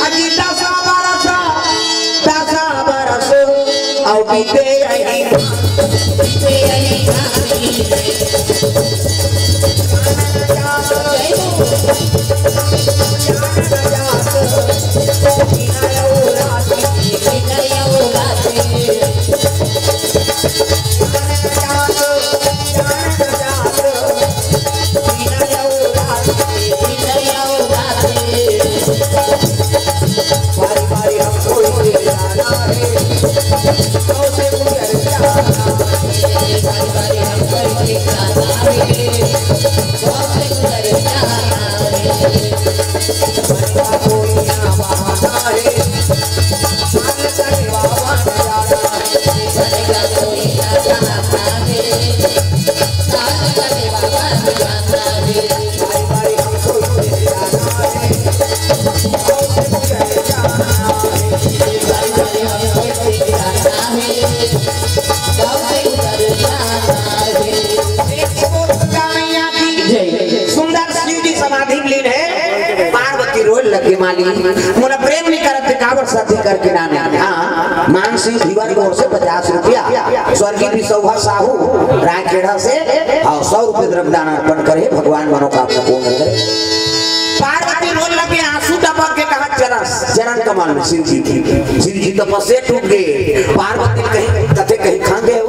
अजी दस बरस, दस बरस, अब बीते यही, बीते यही। सुंदर शिव जी समाधि में लीन है। पार्वती रोए लगे, माली, मोला प्रेम नहीं करत, काबर शादी करके ना आने। हाँ, मान सिंह धीवर की ओर से पचास रुपया, स्वर्गीय बिसौहा साहू रायखेड़ा से, और सौ रुपये द्रव्यदान अर्पण करे, भगवान मनोकामना पूर्ण करे। पार्वती रोए लगे, आंसू टपक के कहा, चरण, चरण कमल में शिव जी की। शिव जी तपस्या टूट गए। पार्वती कहीं कथे, कहीं खा गए हो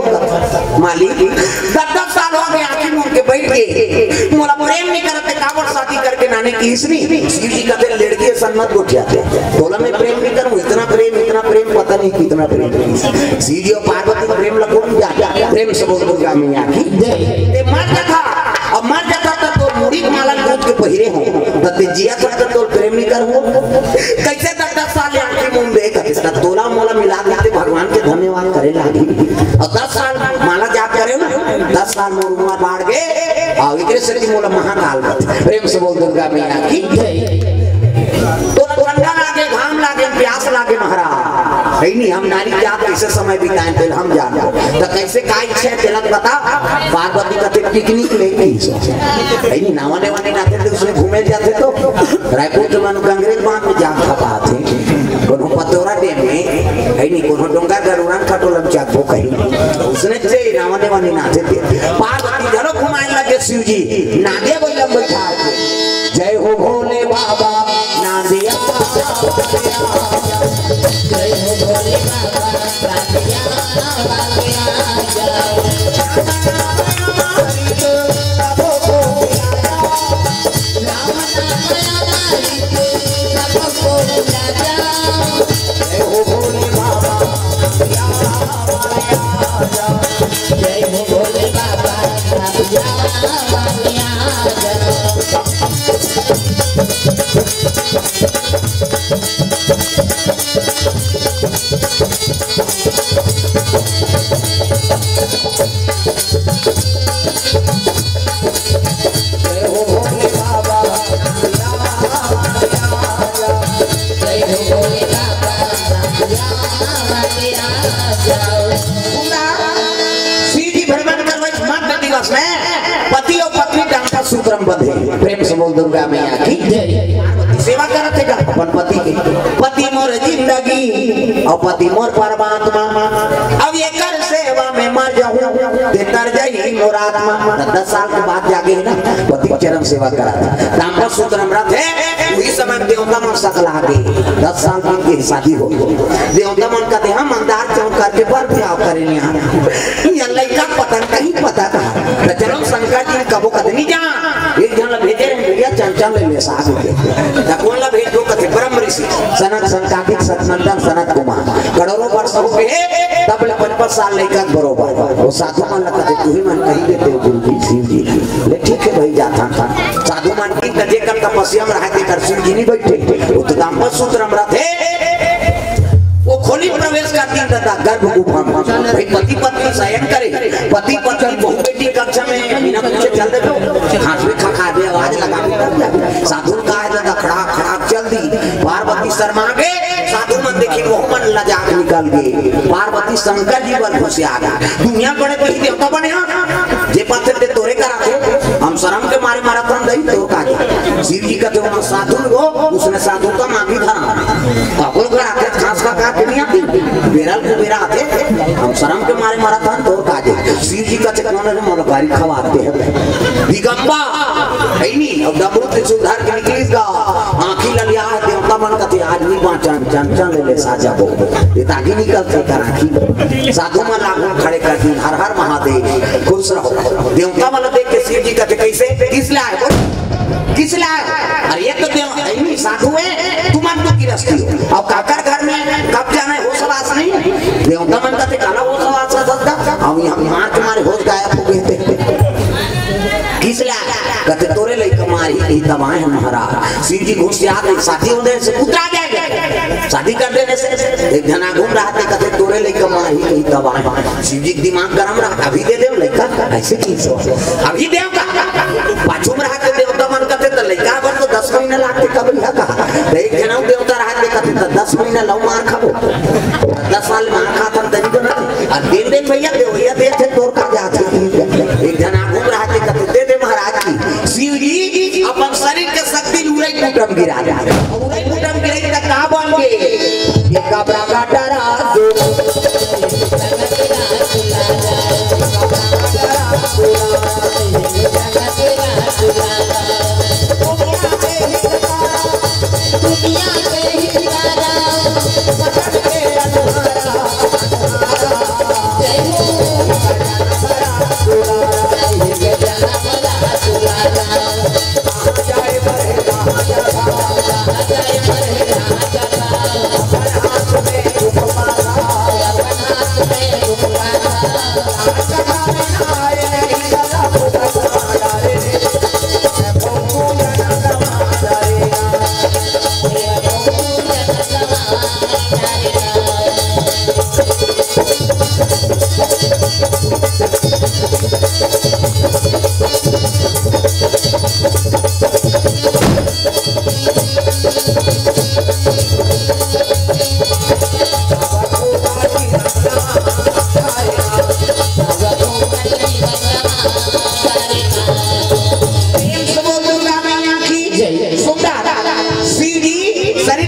मालिक। दस दस साल हो गए, आंखी मूंद के बैठ गए, मोला प्रेम नहीं करते, काबर शादी करके नाने की इसने। शिव जी कहते, लड़की असन मत गोठियाते, बोला मैं प्रेम नहीं करूँ, इतना प्रेम, इतना प्रेम, पता नहीं कितना प्रेम। शिव जी और पार्वती प्रेम ला कोन जाने। प्रेम से बोल दुर्गा मैया की जय। ते मर जाता, अब मर जाता तो तोर मुड़ी के माला गूंथ के पहिरे हो, त ते जिया था तो तोर प्रेम नहीं कर हो। कैसे दस दस साल आंखी मूंद देख, त तोला मोला मिला देते, भगवान के धन्यवाद करे लागी। और दस साल माला जाप करे ना, दस साल मोर उम्र बाढ़ गए, और एकरे से मोला महाकाल बत। प्रेम से बोल दुर्गा मैया की जय। कहीं नहीं, हम नारी जात कैसे समय बिताएं, तेला हम जानबो। त कैसे, का इच्छा हे, तेला बता। पार्वती कथे, "पिकनिक ले," कहिस। कहीं नहीं, नावा नेवा नहीं नाते थे, उसने घूमे जाते तो रायपुर के मानो गंगरेल बांध में जाम खपात हे, कोनो पतोरा डैम में, कहीं नहीं, कोनो डोंगा गरुड़न खटोलम चाकबो कहीं। उसने से नावा नेवा नहीं नाते थे। पार्वती घलो घुमाए लगे शिव जी, नादिया बल्लम बैठा के। जय हो भोले बाबा, नादिया। जय हो भोले बाबा, नादिया। जय हो भोले बाबा, नादिया। शिव जी भ्रमण करवत मध्य दिवस में पति अउ पत्नी डांपट सूत्र म बंधे। प्रेम से बोल दुर्गा मैया की जय। सेवा करत हे का अपन पति के? पति मोर जिंदगी अउ पति मोर परमात्मा, अब एकर सेवा में मर जाहूं, ते तर जाही मोर आत्मा। त दस साल के बाद जागे हे ना, पति चरण सेवा करत हे। डांपट सूत्र म रथे, उही समय देवता मन सकला गे। दस साल बीत गे, शादी हो गे। देवता मन कथे, "हम मंदार चौक करके बर बिहाव करे नहीं आए।" ये लइका पता नहीं कहीं पता कहाँ। त चलो शंकर जी कबो कथे नहीं जा। एक झन ला भेजे रहे भैया, चंचल ले ले साथ में। त कोन ला भेजबो कथे ब्रह्म ऋषि। सनक संकादिक सतनंदन सनत कुमार। करोड़ों वर्ष हो गे, तब ले पचपन साल लइका के बरोबर। वो साधु मन ला कथे, "तुही मन कही देते हो गुरु जी, शिव जी।" ले ठीक हे भाई, जाथन। साधु मन की त जेकर तपस्या म रहे, तेकर शिव जी नहीं बैठे। वो तो डांपट सूत्र म रथे। वो खोली प्रवेश करतिस दादा, गर्भ गुफा में। भाई पति पत्नी शयन करे, पति पत्नी बहू बेटी कक्षा में बिना पूछे चल देबो। खांसबे खखाबे, आवाज लगाबे, तब जाबे। साधु का हे दादा, खड़ा खड़ा चल दी। पार्वती शर्मा गे, साधु मन देखिन, वो मन लजा के निकल गे। पार्वती शंकर जी बर घुसिया गे। दुनिया बड़े कही देवता बने हा। जे पाथे ते तोरे करा थे, हम शरम के मारे मरत हन दई तोर का जी। शिव जी कथे, "वो साधु हो, उसने साधु का मांगी धरा।" पागल घर आते, खांस का का दुनिया की। बेरल को बेरा आते, हम शरम के मारे मरत हन तोर का जी। शिव जी कथे, "कौन रे मोला गारी खवाते हैं?" दिगंबा, है नहीं, अब डमरू ते सुधार के निकलिस गा। आंखी ललिया हे, देवता मन कथे, "आज नहीं बांचन, चंचल ले ले साजा हो।" ये ताकि निकल के कर आंखी। साधु मन लागू खड़े कर दिन, "हर हर महादेव, खुश रहो।" देवता वाला देख के शिव जी कथे, "कैसे? किस ले आए? बोल, किस ले आए?" अरे ये तो देव, है नहीं, साधु हे, तुम तो गिरस्ती हो। अब काकर घर में कब जाना हे, होश हवास नहीं। देवता मन कथे, "काला होश हवास का सदा?" अब यहाँ मार के मारे होश गायब हो गए थे। किस ला? कथे, "तोरे लइका मारही कही तब आए हैं महाराज।" शिव जी घुसिया के शादी हो देने से उतरा जाएगा। शादी कर देने से एक झन आगू म रहते, कथे, "तोरे लइका मारही कही तब आए।" शिव जी के दिमाग गरम रहा, "अभी दे दे लइका।" ऐसे चीज हो, "अभी दे का?" पाछू म रहते देवता मन कथे, "त लइका बर तो दस महीना लागते, कब यह कहा?" त एक झन देवता रहते, कथे, "त दस महीना लव मार खाबो, दस साल मार खाथन तरी तो नहीं।" अउ दिन दिन भैया देवैया देथे तोर का जाथे। एक झन आगू म रहते कथे, "दे दे महाराज की।" शिव जी अपन शरीर के शक्ति उरई कुटम गिरा दे। उरई कुटम गिरई त का बन गे? एका बड़ा डरा दो।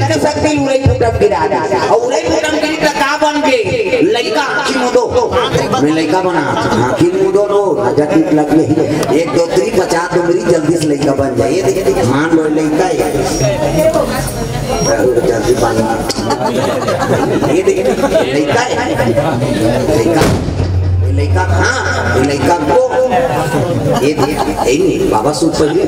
के शक्ति उरई फुटम गिरा दे। अउ उरई फुटम गिरी त का बन गे? लइका आँखी मुदो। मैं लइका बना, आँखी मुदो लो, नजर टिक लग गई। एक दो तीन पचास दो मेरी जल्दी से लइका बन जाए। ये देख, मान लो लइका है। जल्दी बन। ये देख, लइका है। लइका। ये लइका, हाँ, ये लइका को, ये देख, ये नहीं, बाबा सूत पहले। ये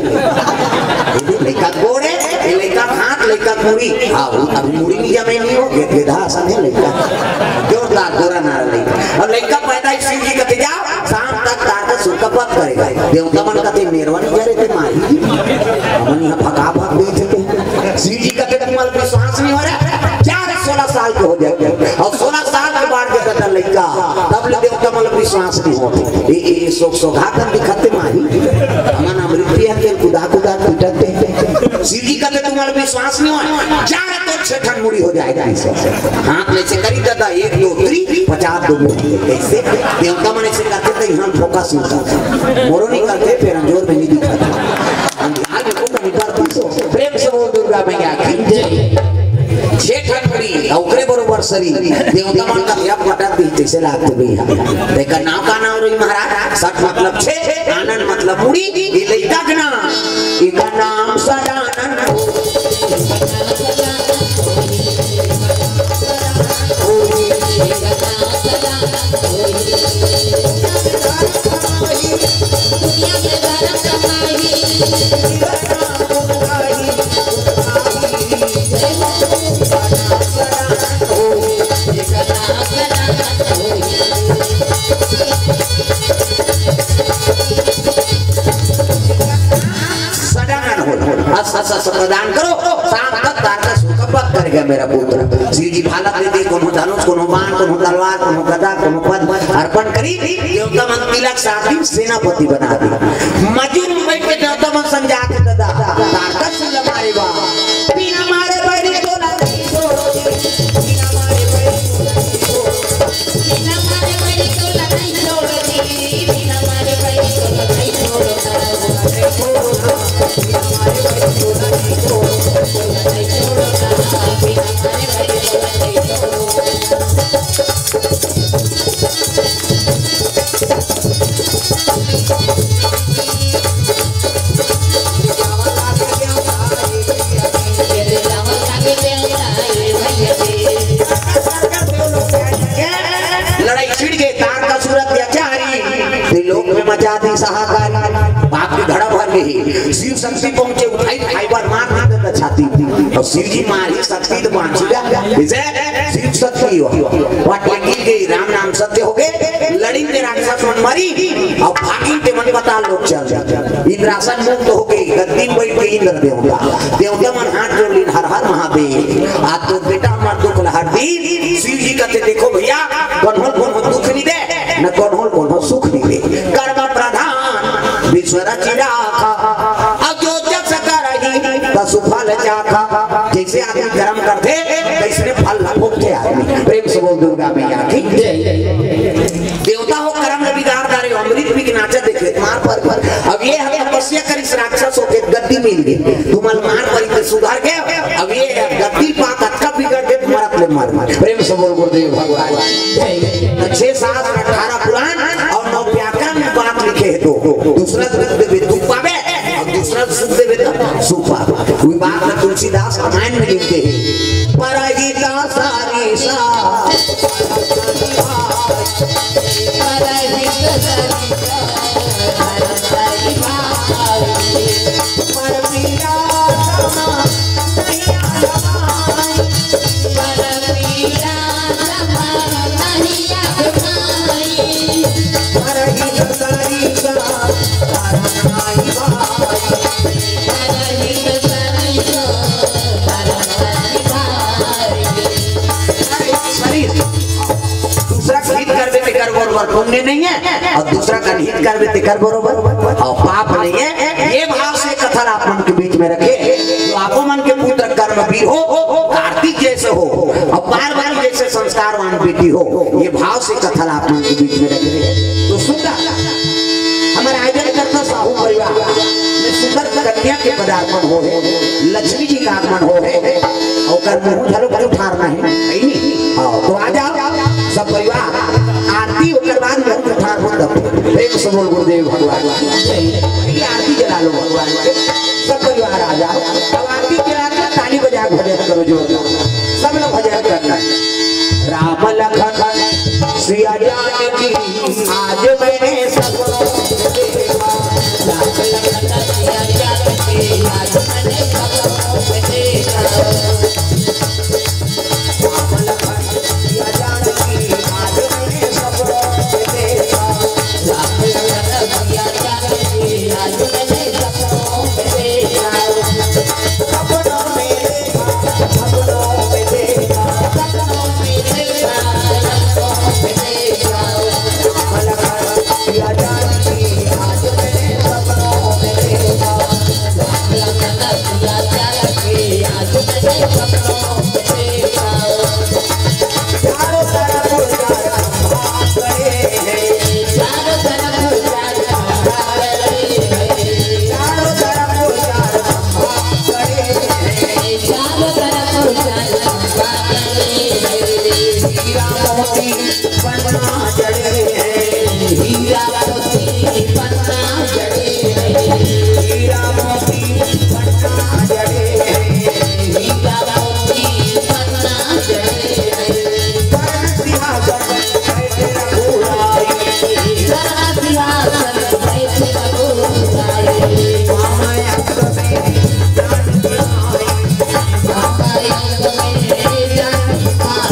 देख, लइका को रे, ये लइका हाथ, लइका मुड़ी। हाँ, वो अभी मुड़ी नहीं जमे नहीं हो, गे-, गेधा आसन है लइका। जोरदार, गोरा नारा लइका। अउ लइका पैदा ही शिव जी कथे जा, शाम तक तार का सुर का पत करेगा। देवता मन कथे मेरवा नहीं जा रहे थे माई। हमन यहाँ फका फक बेच थे। शिव जी कथे तुम्हारे विश्वास नहीं हो रहा। जा रे, सोलह साल के हो जाए। अउ सोलह साल के बाद जब कहता लइका, तब ले देवता मन विश्वास नहीं होते। ए, ए, ए, सो, सौगातन दिखाते माही। हमन अमृत पिया के कुदा, कुदा पिटते। शिव जी कहते, "तुम्हारा विश्वास नहीं हो, जा रे, तो छह ठन मुड़ी हो जाएगा ऐसे।" हाथ में से करी दादा, एक, दो, तीन, पचास दो मुड़ी। ऐसे देवता मन ऐसे करते थे, हम फोकस नहीं करते। मोरो नहीं करते, फिर हम जोर में नहीं दिखाते। हम ध्यान में को नहीं करते। प्रेम से बोल दुर्गा मैया की जय। छह ठन मुड़ी, ओकरे बरोबर शरीर। देवता मन का या पटक दी, तैसे लागते भी हम। तेकर नाम का नाम रही महाराज? सठ मतलब छह, आनंद मतलब मुड़ी, ये लइका के नाम। इनका नाम सदानंद। सदानंद हो, अस, अस, अस प्रदान करो, शाम तक तार का सुख पक कर गया मेरा पुत्र। शिव जी भाला दे दे, कोनो धनुष, कोनो बाण, कोनो तलवार, कोनो गदा, कोनो पद्म अर्पण करी, देवता मन तिलक साथ ही सेनापति बना दी। मजूर मुंबई के देवता मन संग जाके दादा, तार का सुन मारे बा। बिना मारे बैरी तोला नहीं छोड़ो, बिना मारे बैरी तोला नहीं छोड़ो। लड़ाई छिड़ गए, तार का सूरत या चारी, त्रिलोक में मचा दी हाहाकारी। पाप की घड़ा भर गई, शिव शक्ति पहुंचे, उठाई फाइबर मार दी तो छाती। और शिव जी मारी शक्ति तो बांध दिया, जैसे शिव शक्ति हो। वाट लगी गई, राम नाम सत्य हो गए, लड़ी ते राक्षस मन मरी, और भागी ते मन पताल लोक चल जाए। इंद्रासन मुक्त होके गद्दी में बैठ के इंद्र देवता, देवता मन हाथ जोड़ लीन, "हर हर महादेव, आज तो बेटा हमार दुख ला हर दी।" शिव जी कहते, "देखो भैया, कन्हो कन्हो दुख नहीं दे, न कन्हो कन्हो सुख नहीं दे। कर्म प्रधान विश्व रचि राखा, अब जो जस करही तसु फल चाखा।" जैसे आदमी कर्म करते, तैसने फल ला भोगते आदमी। प्रेम से बोल दुर्गा मैया की जय। देवता हो करम ल बिगाड़ डारे हो, अमृत पी के नाचा देखे, मार पर, पर। अब ये हम तपस्या करिस राक्षस होके गद्दी मिल गए, तुमन मार परी ते सुधर गए। अब ये गद्दी पा कतका बिगड़ गए, मरत ले मर। प्रेम से बोल गुरुदेव भगवान। तो छह शास्त्र, अठारह पुराण और नौ व्याकरण में बात लिखे है। तो दूसरा ग्रंथ देवे, तू पावे। अब दूसरा सुख देवे त सुख पावे। कोई बात ना, तुलसीदास रामायण में लिखते हैं, परहित सरिसा, परहित सरिसा, पर पीरा समा नहीं आलमाई, पर पीरा समा नहीं आलमाई, परहित सरिसा, शरीर। दूसरा के हित करबे तेकर बरोबर पुण्य नहीं है, और दूसरा के हित करबे तेकर बरोबर, और पाप नहीं है। ये भाव से कथा ला आप मन के बीच में रखे, जो आपो मन के पुत्र कर्मवीर हो, कार्तिक जैसे हो, और पार्वती जैसे संस्कारवान बेटी हो, ये भाव से कथा ला आप मन के बीच में रखे। तो सुंदर हमारे आयोजन करता साहू परिवार में सुंदर कन्या के पदार्पण हो है, लक्ष्मी जी का आगमन हो है, और कर मुहूं घलो कुछ ठार नहीं। नहीं, नहीं। हाँ, तो आ जाओ सब परिवार, आरती ओकर बाद मुहूं ठार हो तब। प्रेम से बोल गुरुदेव भगवान की जय। पहले आरती जला लो भगवान के, सब परिवार आ जाओ। अब आरती जला के ताली बजा के भजन करो जोरदार, सब लोग भजन करना है। राम लखन सिया जानकी आज मैंने सपनों में देखा। राम लखन सिया जानकी आज मैंने सपनों में देखा। राम लखन सिया जानकी आज मैंने सपनों में देखा। राम लखन सिया जानकी आज मैंने सपनों में देखा। सपनों में देखा, सपनों में देखा, सपनों में देखा, सपनों में देखा। राम लखन सिया जानकी आज मैंने सपनों में देखा। राम लखन सिया जानकी आज मैंने सपनों में देखा। चारों तरफ चार खंभा खड़े हैं। चारों तरफ चार खंभा खड़े हैं। चारों तरफ चार खंभा खड़े हैं। चारों तरफ चार खंभा खड़े हैं। हीरा मोती पन्ना जड़े हैं। हीरा मोती पन्ना जड़े हैं। हीरा मोती पन्ना जड़े हैं। हीरा मोती पन्ना जड़े हैं। स्वर्ण सिंहासन बैठे रघुराई। स्वर्ण सिंहासन बैठे रघुराई। वाम अंग में जानकी माई। वाम अंग में जानकी माई।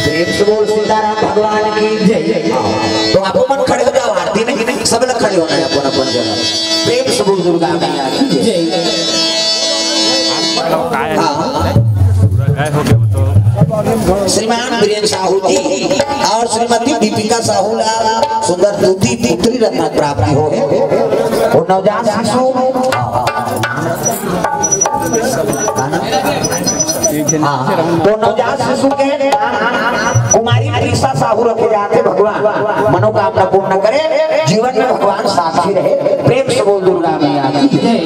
प्रेम से बोल सीताराम भगवान की जय। तो आप मन खड़े हो जाओ, आरती में सब लोग खड़े होना है अपन अपन जगह। प्रेम से बोल दुर्गा मैया की जय। हाँ। श्रीमान बीरेन साहू जी और श्रीमती दीपिका साहू ला सुंदर दूती पुत्री रत्न प्राप्ति हो है। वो नवजात शिशु, हाँ, तो नवजात शिशु के कुमारी प्रीसा साहू रखे जाते। भगवान मनोकामना पूर्ण करे, जीवन में भगवान साथी रहे। प्रेम से बोल दुर्गा मैया की जय।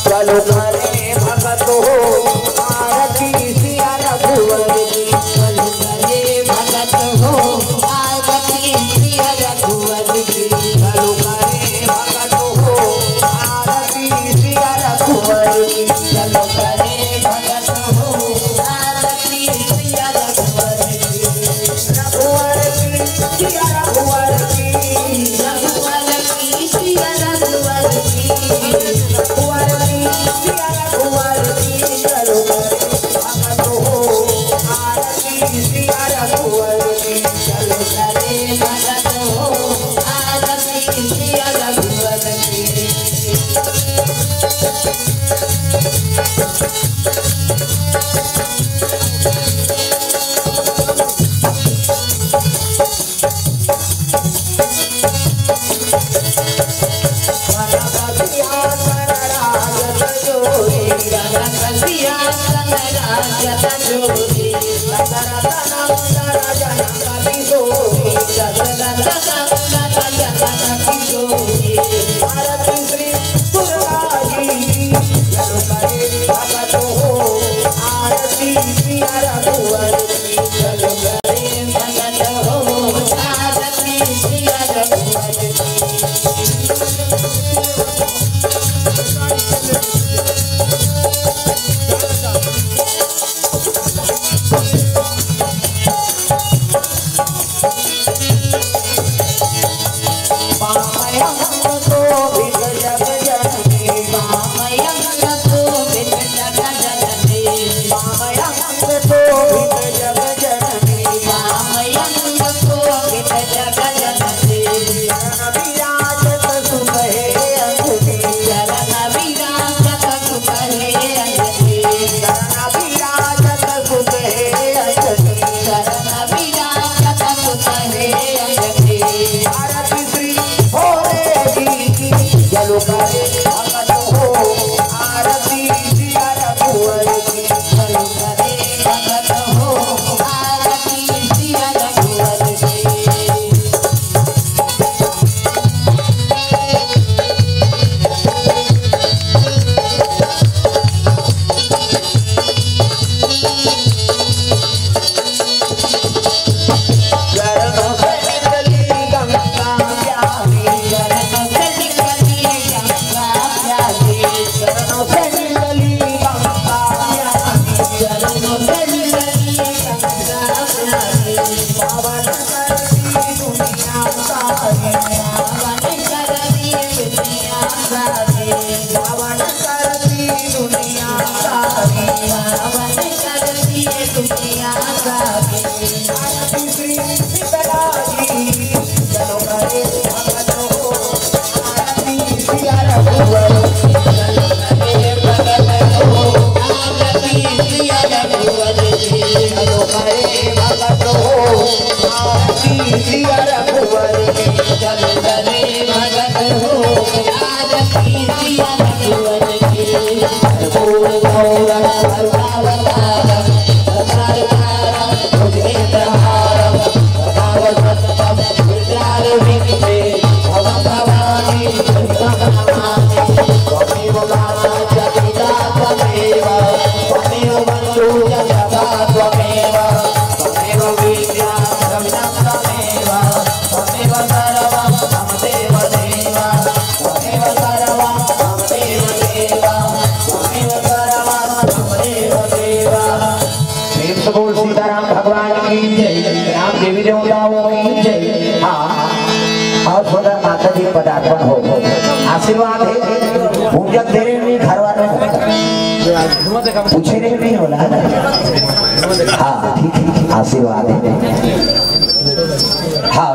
चलो करे भगत हो, आरती सिया रघुवर की। चलो करे भगत हो, आरती सिया रघुवर की। चलो करे भगत हो, आरती सिया प्रेम से बोल सीताराम भगवान की जय, राम देवी देवताओं की जय। हाँ, और सदा माता जी पदार्पण हो, आशीर्वाद है। पूजक तेरे नहीं, घर वाले पूछे नहीं, नहीं होला। हाँ, ठीक है, आशीर्वाद है। हाँ।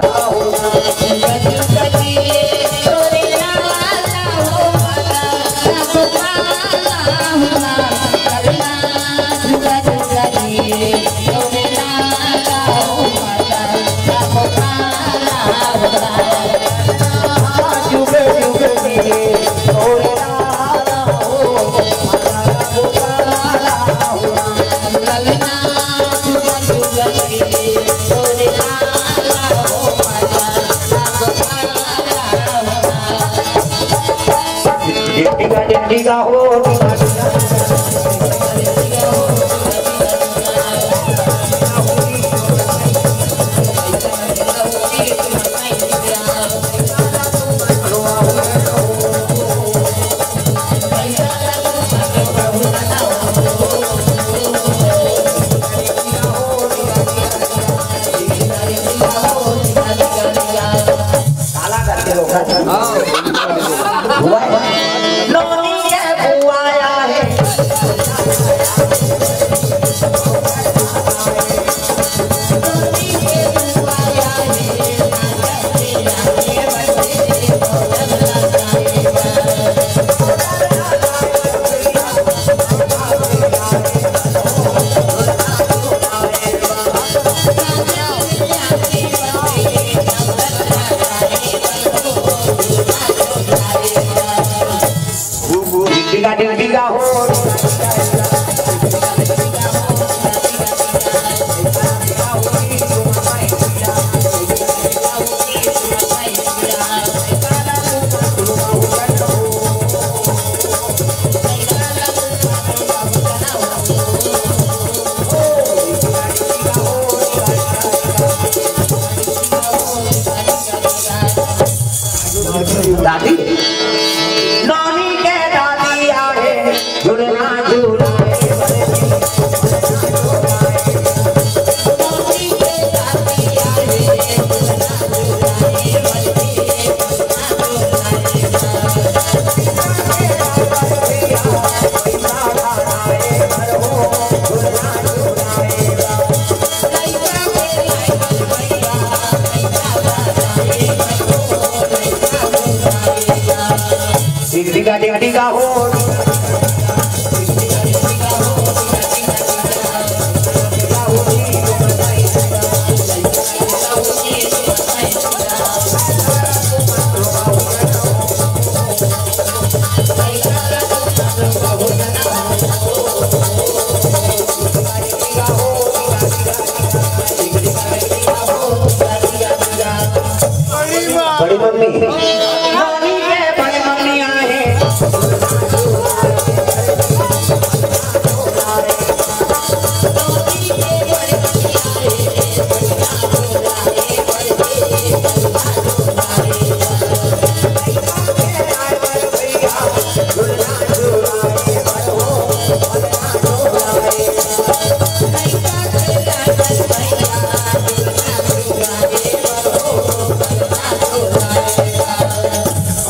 नोनी के बड़ मम्मी आहे।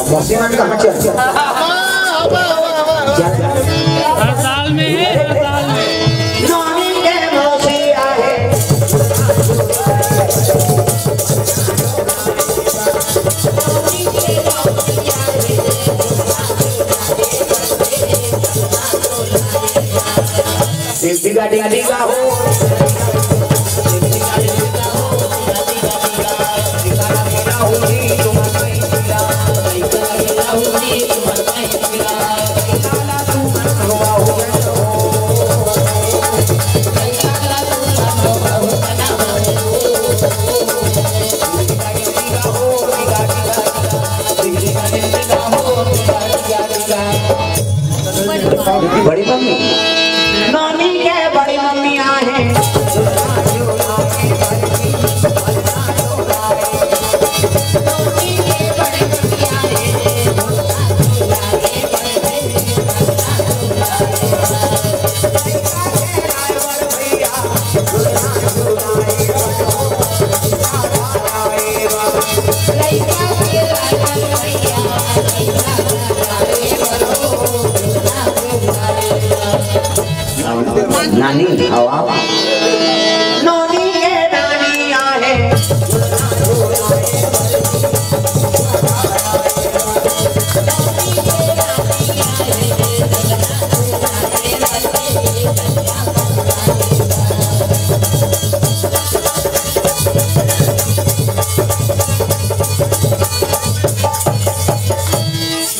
मौसी मन कहाँ चल? हड़ताल में है, हड़ताल में। नोनी के मौसी आहे। बड़ी मम्मी, नोनी के बड़ी मम्मी आहे। नानी, आओ, आओ। नोनी के नानी आहे।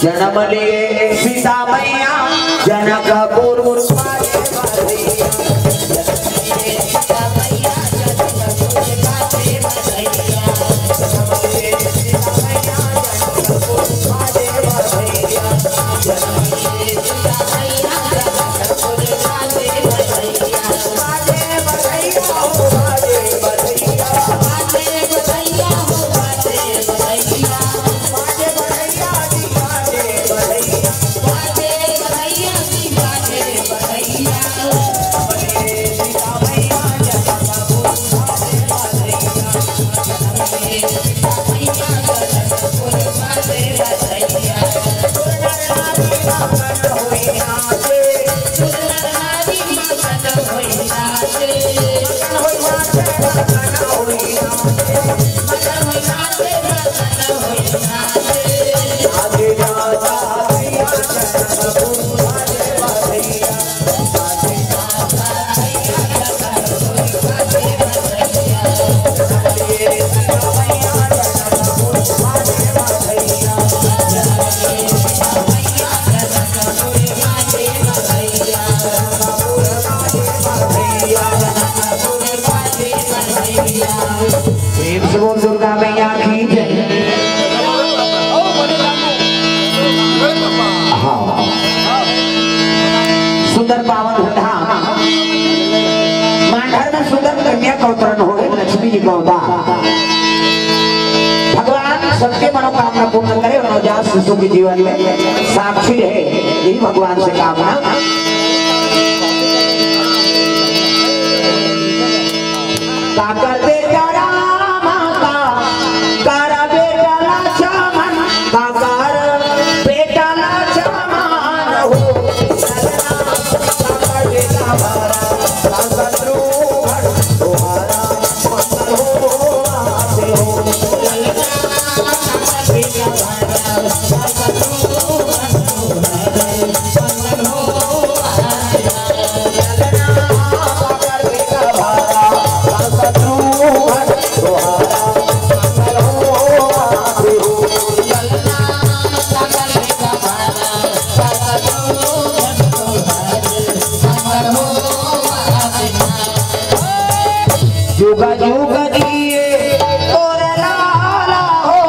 जनम लिए सीता मैया, जनकपुर। प्रेम से बोल दुर्गा मैया की जय। हाँ। सुंदर पावन धाम मांढर में सुंदर कन्या का अवतरण होय, लक्ष्मी जी का अवतार। भगवान सबके मनोकामना पूर्ण करे और नवजात शिशु के जीवन में साक्षी रहे, यही भगवान से कामना। का कर बेटा राम का, कर बेटा लक्ष्मण, का कर बेटा लक्ष्मण हो। का कर बेटा भरत, का शत्रुघ्न तुम्हारा मंगल हो, आते हो। जुग जुग जिए तोर लाला हो,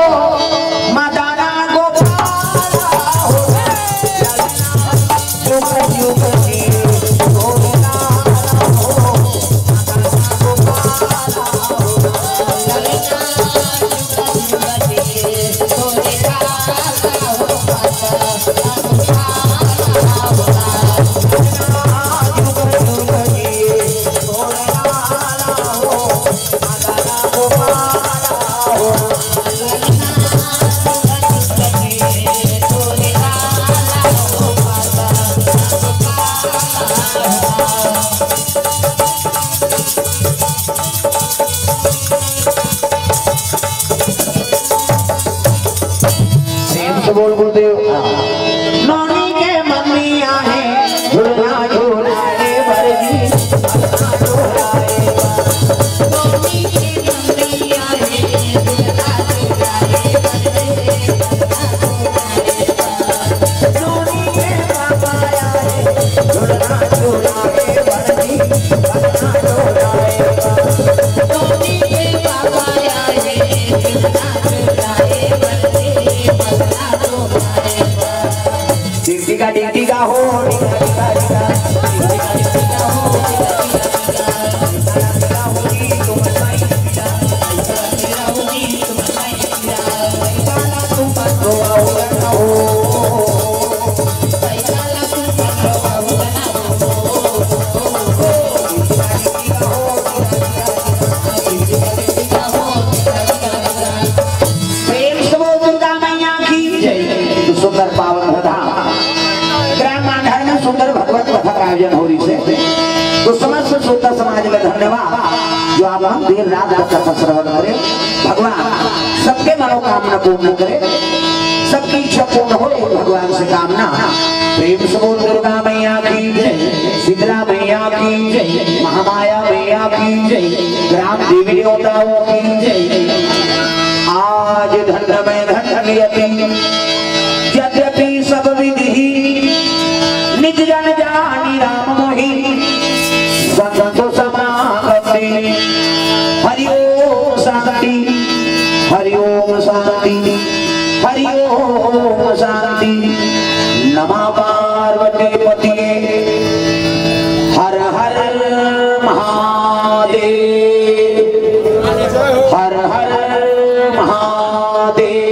धन्यवाद जो आप हम देर रात तक कथा श्रवण करें। भगवान सबके मनोकामना पूर्ण करे, सबकी इच्छा पूर्ण हो, भगवान से कामना। प्रेम से बोल दुर्गा मैया की जय, शीतला मैया की जय, महामाया मैया की जय, ग्राम देवी देवताओं की जय। आज धन्य में धन्य नियति, यद्यपि सब विधि निज जन जानी राम मोहि संत समागति। हरि ओम शांति, हरि ओम शांति, हरि ओम शांति। नमः पार्वती पतिये। हर हर महादेव, हर हर महादेव।